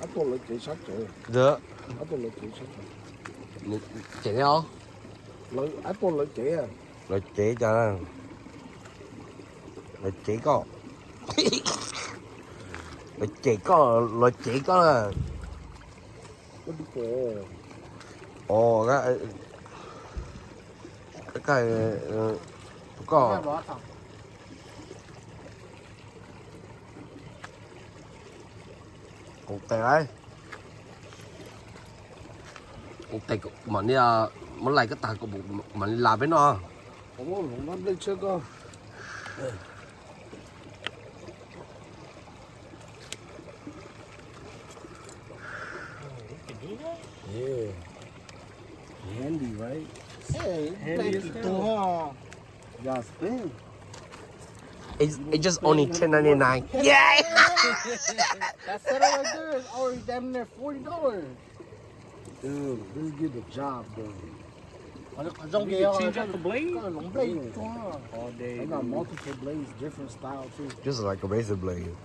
Ab tuaj lawv cev sab cev. Ab tuaj lawv cev sab cev. Ces, ab tuaj lawv cev. Lawv cev cas? Lawv cev koj. Lawv cev koj, lawv cev koj na. Os, koj, koj. Qos tes lauj. Qos tes mam li, muab lais koj tag mam li las peb noj. Yeah. Handy, right? Hey, thank you, huh? Y'all spend. It's, it's just only ten ninety-nine. Yeah. That setup right there is already damn near forty dollars. Dude, this is get the job done. Qhov zoo kawg, change out the blade? Koj lov blade tso. All day, dude. They got multiple blades, different style too. Just like a razor blade.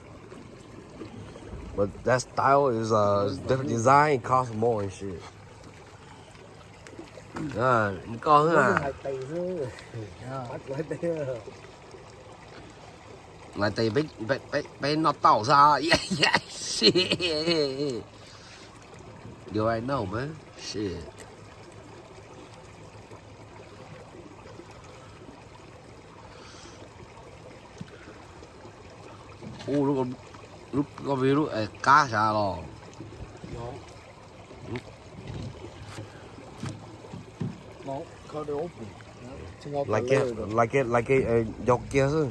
But that style is, uh, different design, it costs more and shit. Koj xwb a. Lais tes peb noj tau xwb. Do I know, man? Shit. Ub, lub, lub, koj pom lub qab sav los? Lais kiag, lais kiag, lais kiag, yog kiag xwb.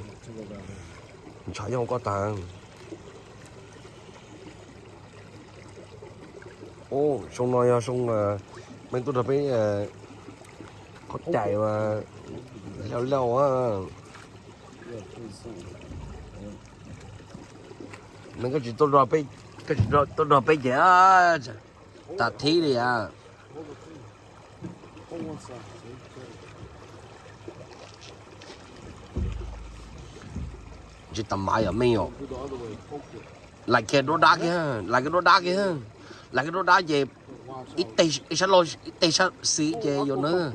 Ntshav yoog koj tag. Ub, xyoo no yog xyoo Meej tuaj nrog peb qhuab cais mas laj laj. Meej koj tsis tuaj nrog peb, koj tsis tuaj nrog peb ces tas thib li as. Tsis tas mas yog Meej os. Lais kiag duab dab kiag, lais kiag duab dab kiag, lais kiag duab dab ces ib teg, ib sab laug ib teg sab xis ces yuav nawb.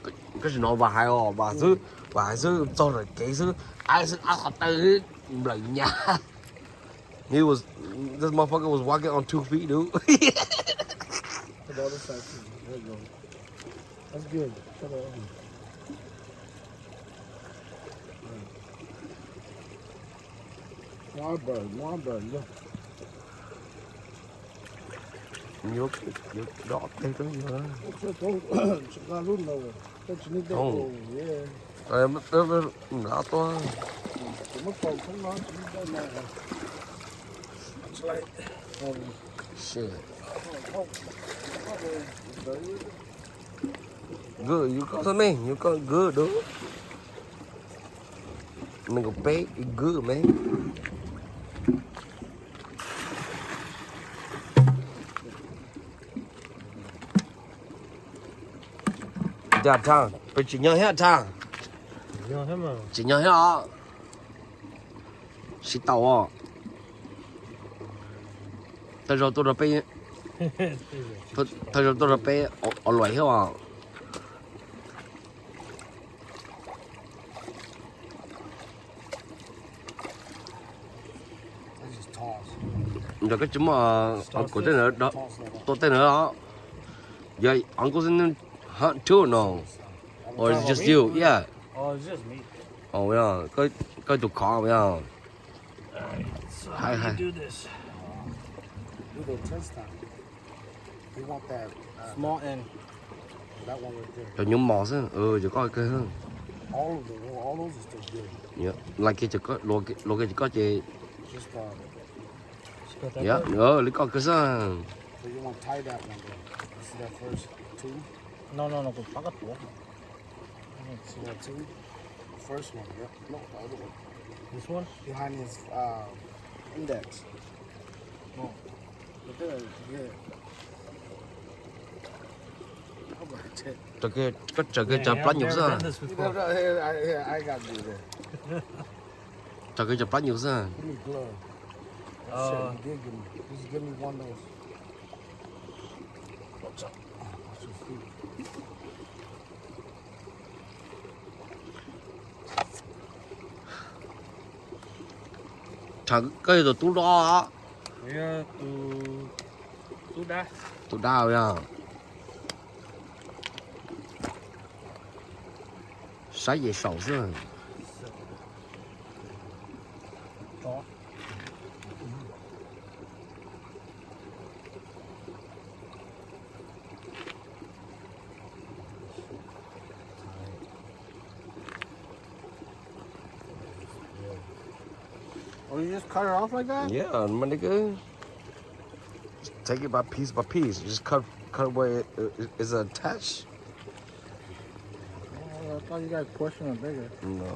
Koj tsis hnov Vam hais os, Vam xwb, Vam hais xwb, txog lawm kev xwb, ab xwb, ab qhov taw xwb, nplawm nyab. He was, this motherfucker was walking on two feet, dude. That's good. Shut up. More bird, more bird, look. Yuav, yuav dog teg rau yog. Tsis nqa lub no, koj tsis need that. Oh, yeah. Nqa tuaj. Shit. Good, you got something? You got good, dude. Nws kom peb good, man. Dag Thaj, peb tsis nyob thiab Thaj. Tsis nyob thiab os. Sib tau os. Thawj zaug tuaj rau peb, thawj zaug tuaj rau peb ua luam thiab os. Nrog koj tsis muaj uncle tej ntawd, tuaj tej ntawd os. Your uncle hunt too, no? Or is it just you? Yeah. Oh, yeah. Koj tus khov, yeah. Hais, hais. Cov nyuj mos xwb, cov koj kawg. Lais kiag, luag kiag cov koj ces, li koj kawg xwb. Koj tsaws kiag cov plab nyuj xwb. Tsaws kiag cov plab nyuj xwb. Koj yog tus tub los? Tub dab yog. Saib ces saum xwb. Oh, you just cut it off like that? Yeah, my nigga. Just take it by piece by piece. Just cut, cut where it, it, it's attached. Oh, I thought you guys portion it bigger. No.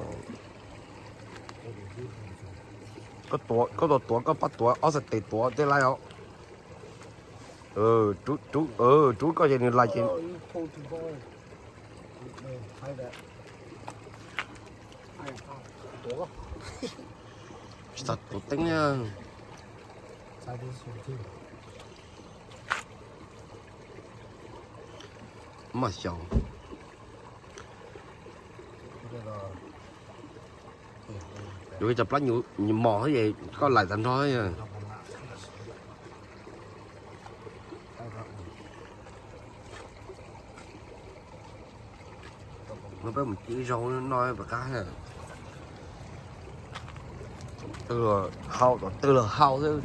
Koj tuav, koj tuav, tuav, koj pab tuav, ob txhais tes tuav tej laib os. Rub, rub, rub koj ces nws lais ces. Tsis tau tuav teeb na. Mas xyaum. Yuav cov plab nyuj mos es koj lais tag nrho. No peb mus ci zaub noj pem qab. Hau tom twg los hau xwb.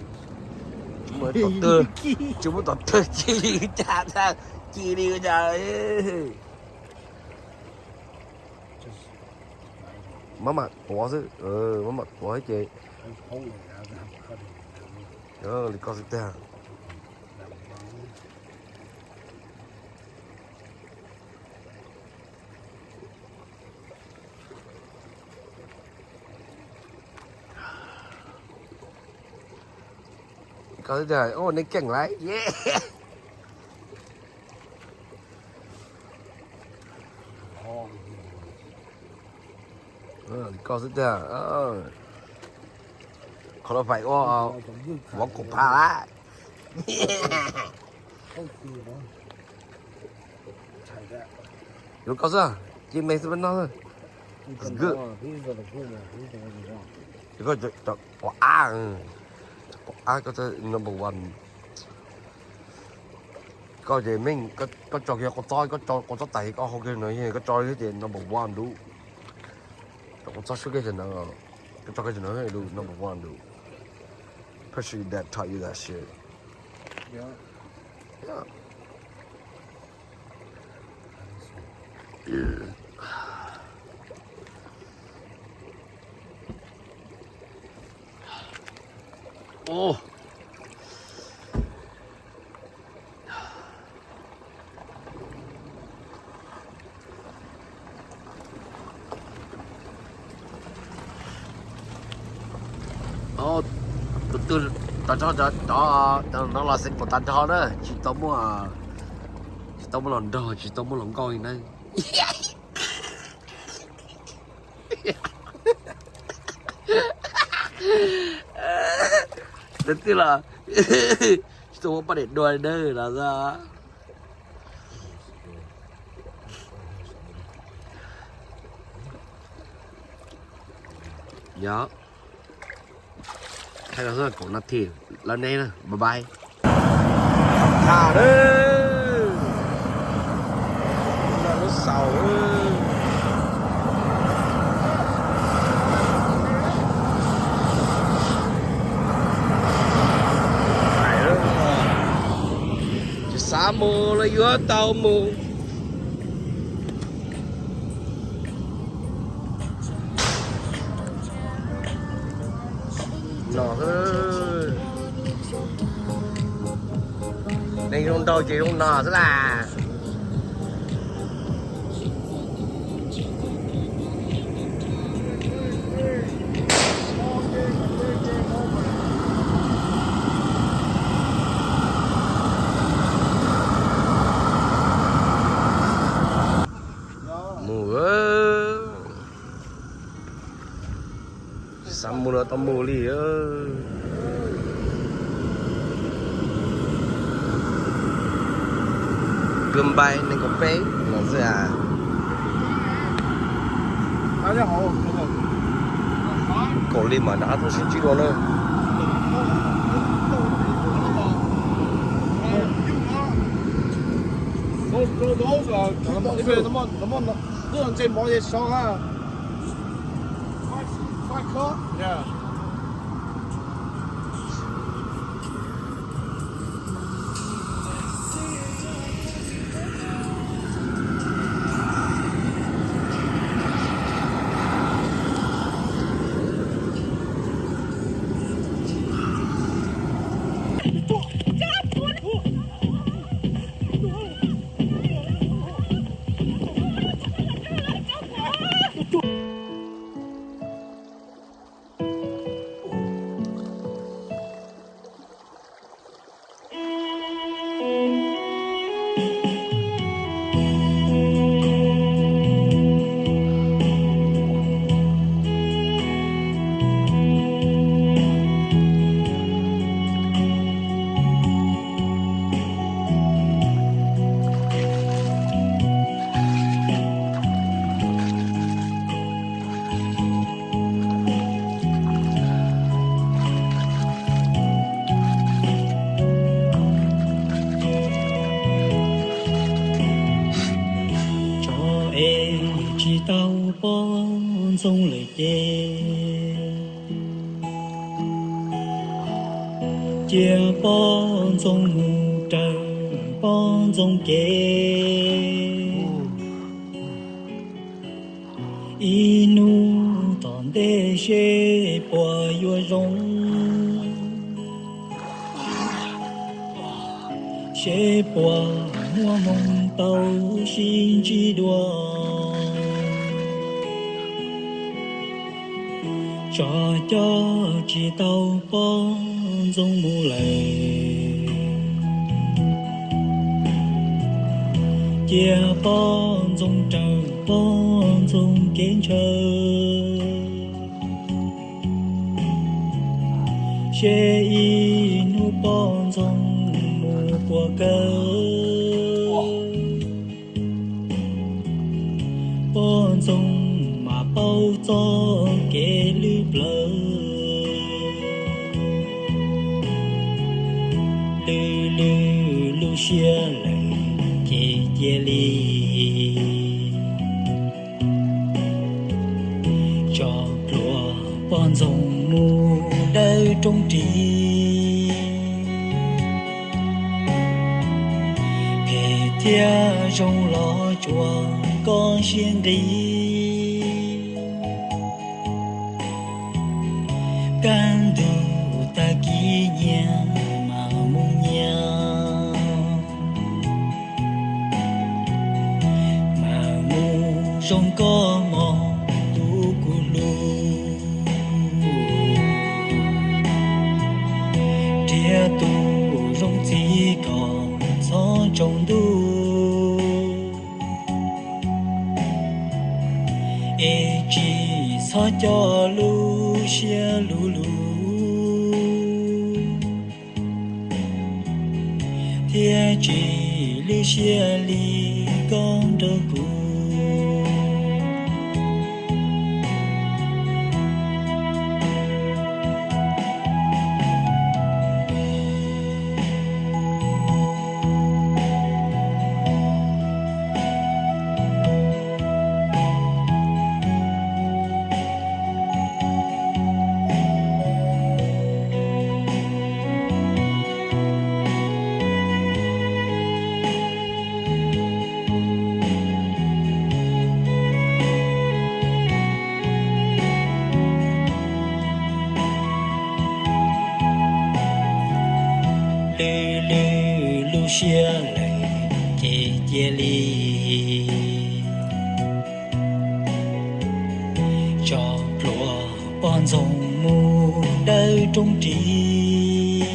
Tsis muaj tom twg, tsis muaj tom twg ci li cas, ci li cas. Maj mam tuav xwb, maj mam tuav ces. Li koj xwb tiag. Koj xwb tiag, nej keej lawm. Koj xwb tiag. Qhov no fais ua vov kaum phav lawm. Yuav koj xwb, ci me xwb peb noj xwb. Good. Koj quav ab, quav ab koj number one. Koj ces meej, koj tso kiag qua txob, koj tso qua txob tas koj hau kiag no, koj tso thiab ces number one dude. Tso qua txob sub kiag no, koj tso kiag no dude, number one dude. Pretty sure your dad taught you that shit. Yeah. Yeah. Os, tus twg tau tso cov no los xeev pom tag nrho na, tsis tau muaj, tsis tau muaj los nrog, tsis tau muaj los nkauj li na. Tus twg los tsis tau muaj poj niam dua li na los xwb. Yog, thaij no xwb kaum nas this lawm ne, bye bye. Tham lawm, lub xaus. Tsis xav mus los yuav tau mus. No, neeg zoo nraug ces zoo no xwb las. Mus, tsis xav mus los tau mus li. Goodbye nees nkaum peb no xwb as. Kaum li mas nrad tau sib ntsib dua na. Tso es tsis tau poj ntxoog lawm ces cia poj ntxoog mus raws poj ntxoog kev. Ib hnub tom ntej seb puas yuav zoo, seb puas muaj hmoo tau sib ntsib dua. Tso coj tsis tau poj ntxoog mus lawm, cia poj ntxoog raws poj ntxoog kev ntshaw. Seb ib hnub poj ntxoog mus puas kawg, poj ntxoog mas paub txoj kev lwj plawv. Lwj lwj lub siab lawm ces cia li tso plhuav poj ntxoog mus dawb rooj ris. Phem thiab zoo los tsuas koj siab nqis. Kaj ntug tag kis Zoo koj mog tus kuv hlub, nrhiav tus zoo txij kom txhob tsaus ntuj, es tsis txhob coj lub siab luv luv, thiaj tsis lwj siab li koj nrog kuv. Lwj lwj lub siab lawm ces cia li tso plhuav poj ntxoog mus dawb rooj ris.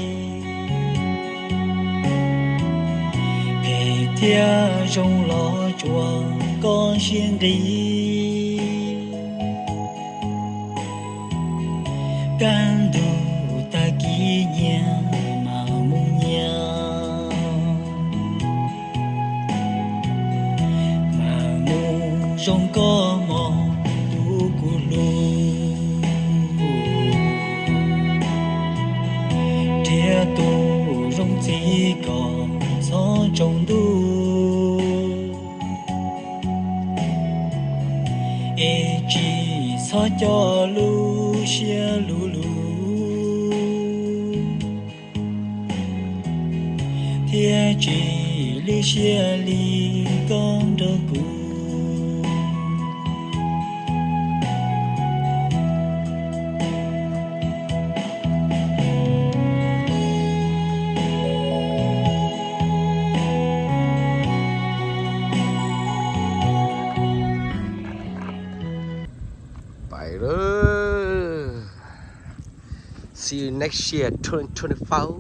Phem thiab zoo los tsuas koj siab nqis. Kaj ntug tag kis nyias mam mus nyias, mam mus zoo koj mog tus kuv hlub. Nrhiav tus zoo txij kom txhob tsaus ntuj, es tsis txhob coj lub siab luv luv, thiaj tsis lwj siab li koj nrog kuv. Pais lawm. See you next year, twenty twenty-four.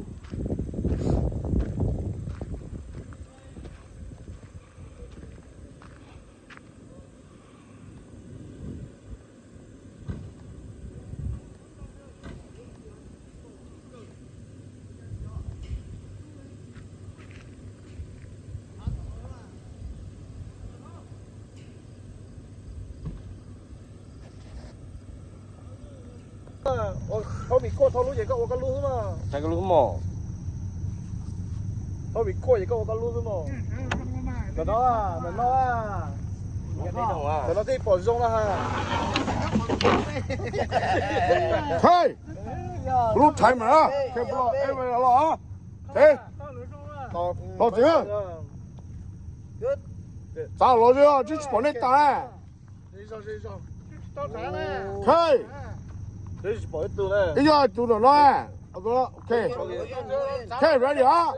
Thauj vim kuaj thauj lub ces koj ua koj lub xwb mas. Thauj koj lub mos. Thauj vim kuaj ces koj ua koj lub xwb mos. Ntawm no, ntawm no. Ntawm no thiaj pom zoo na ha. Hei, lub timer na, los txiv. Txav los tsis, tsis pom nej tas. Hei, ib yog tus no no. Ok, ready os.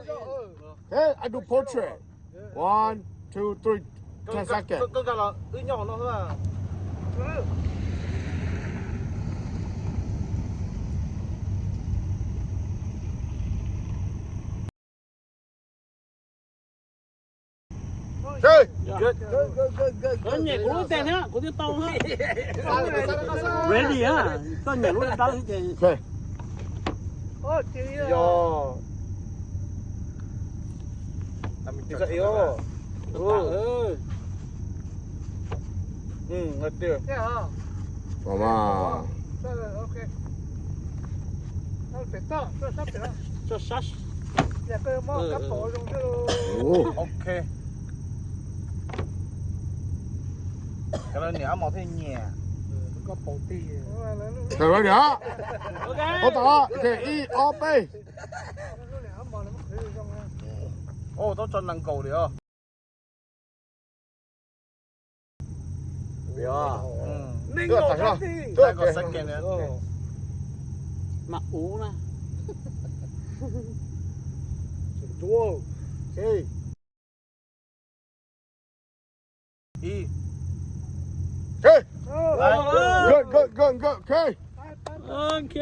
Ok, I do portrait. One, two, three, ten seconds. Koj nyem kuv lub tes thiab kuv twb tau na. Ready na, koj nyem lub dawb ces. Ok. Cov niam mos thiaj nyiam. Koj niam. Ib ob peb. Tau tso nees nkaum li os. Mas ub na. Ib, Ok.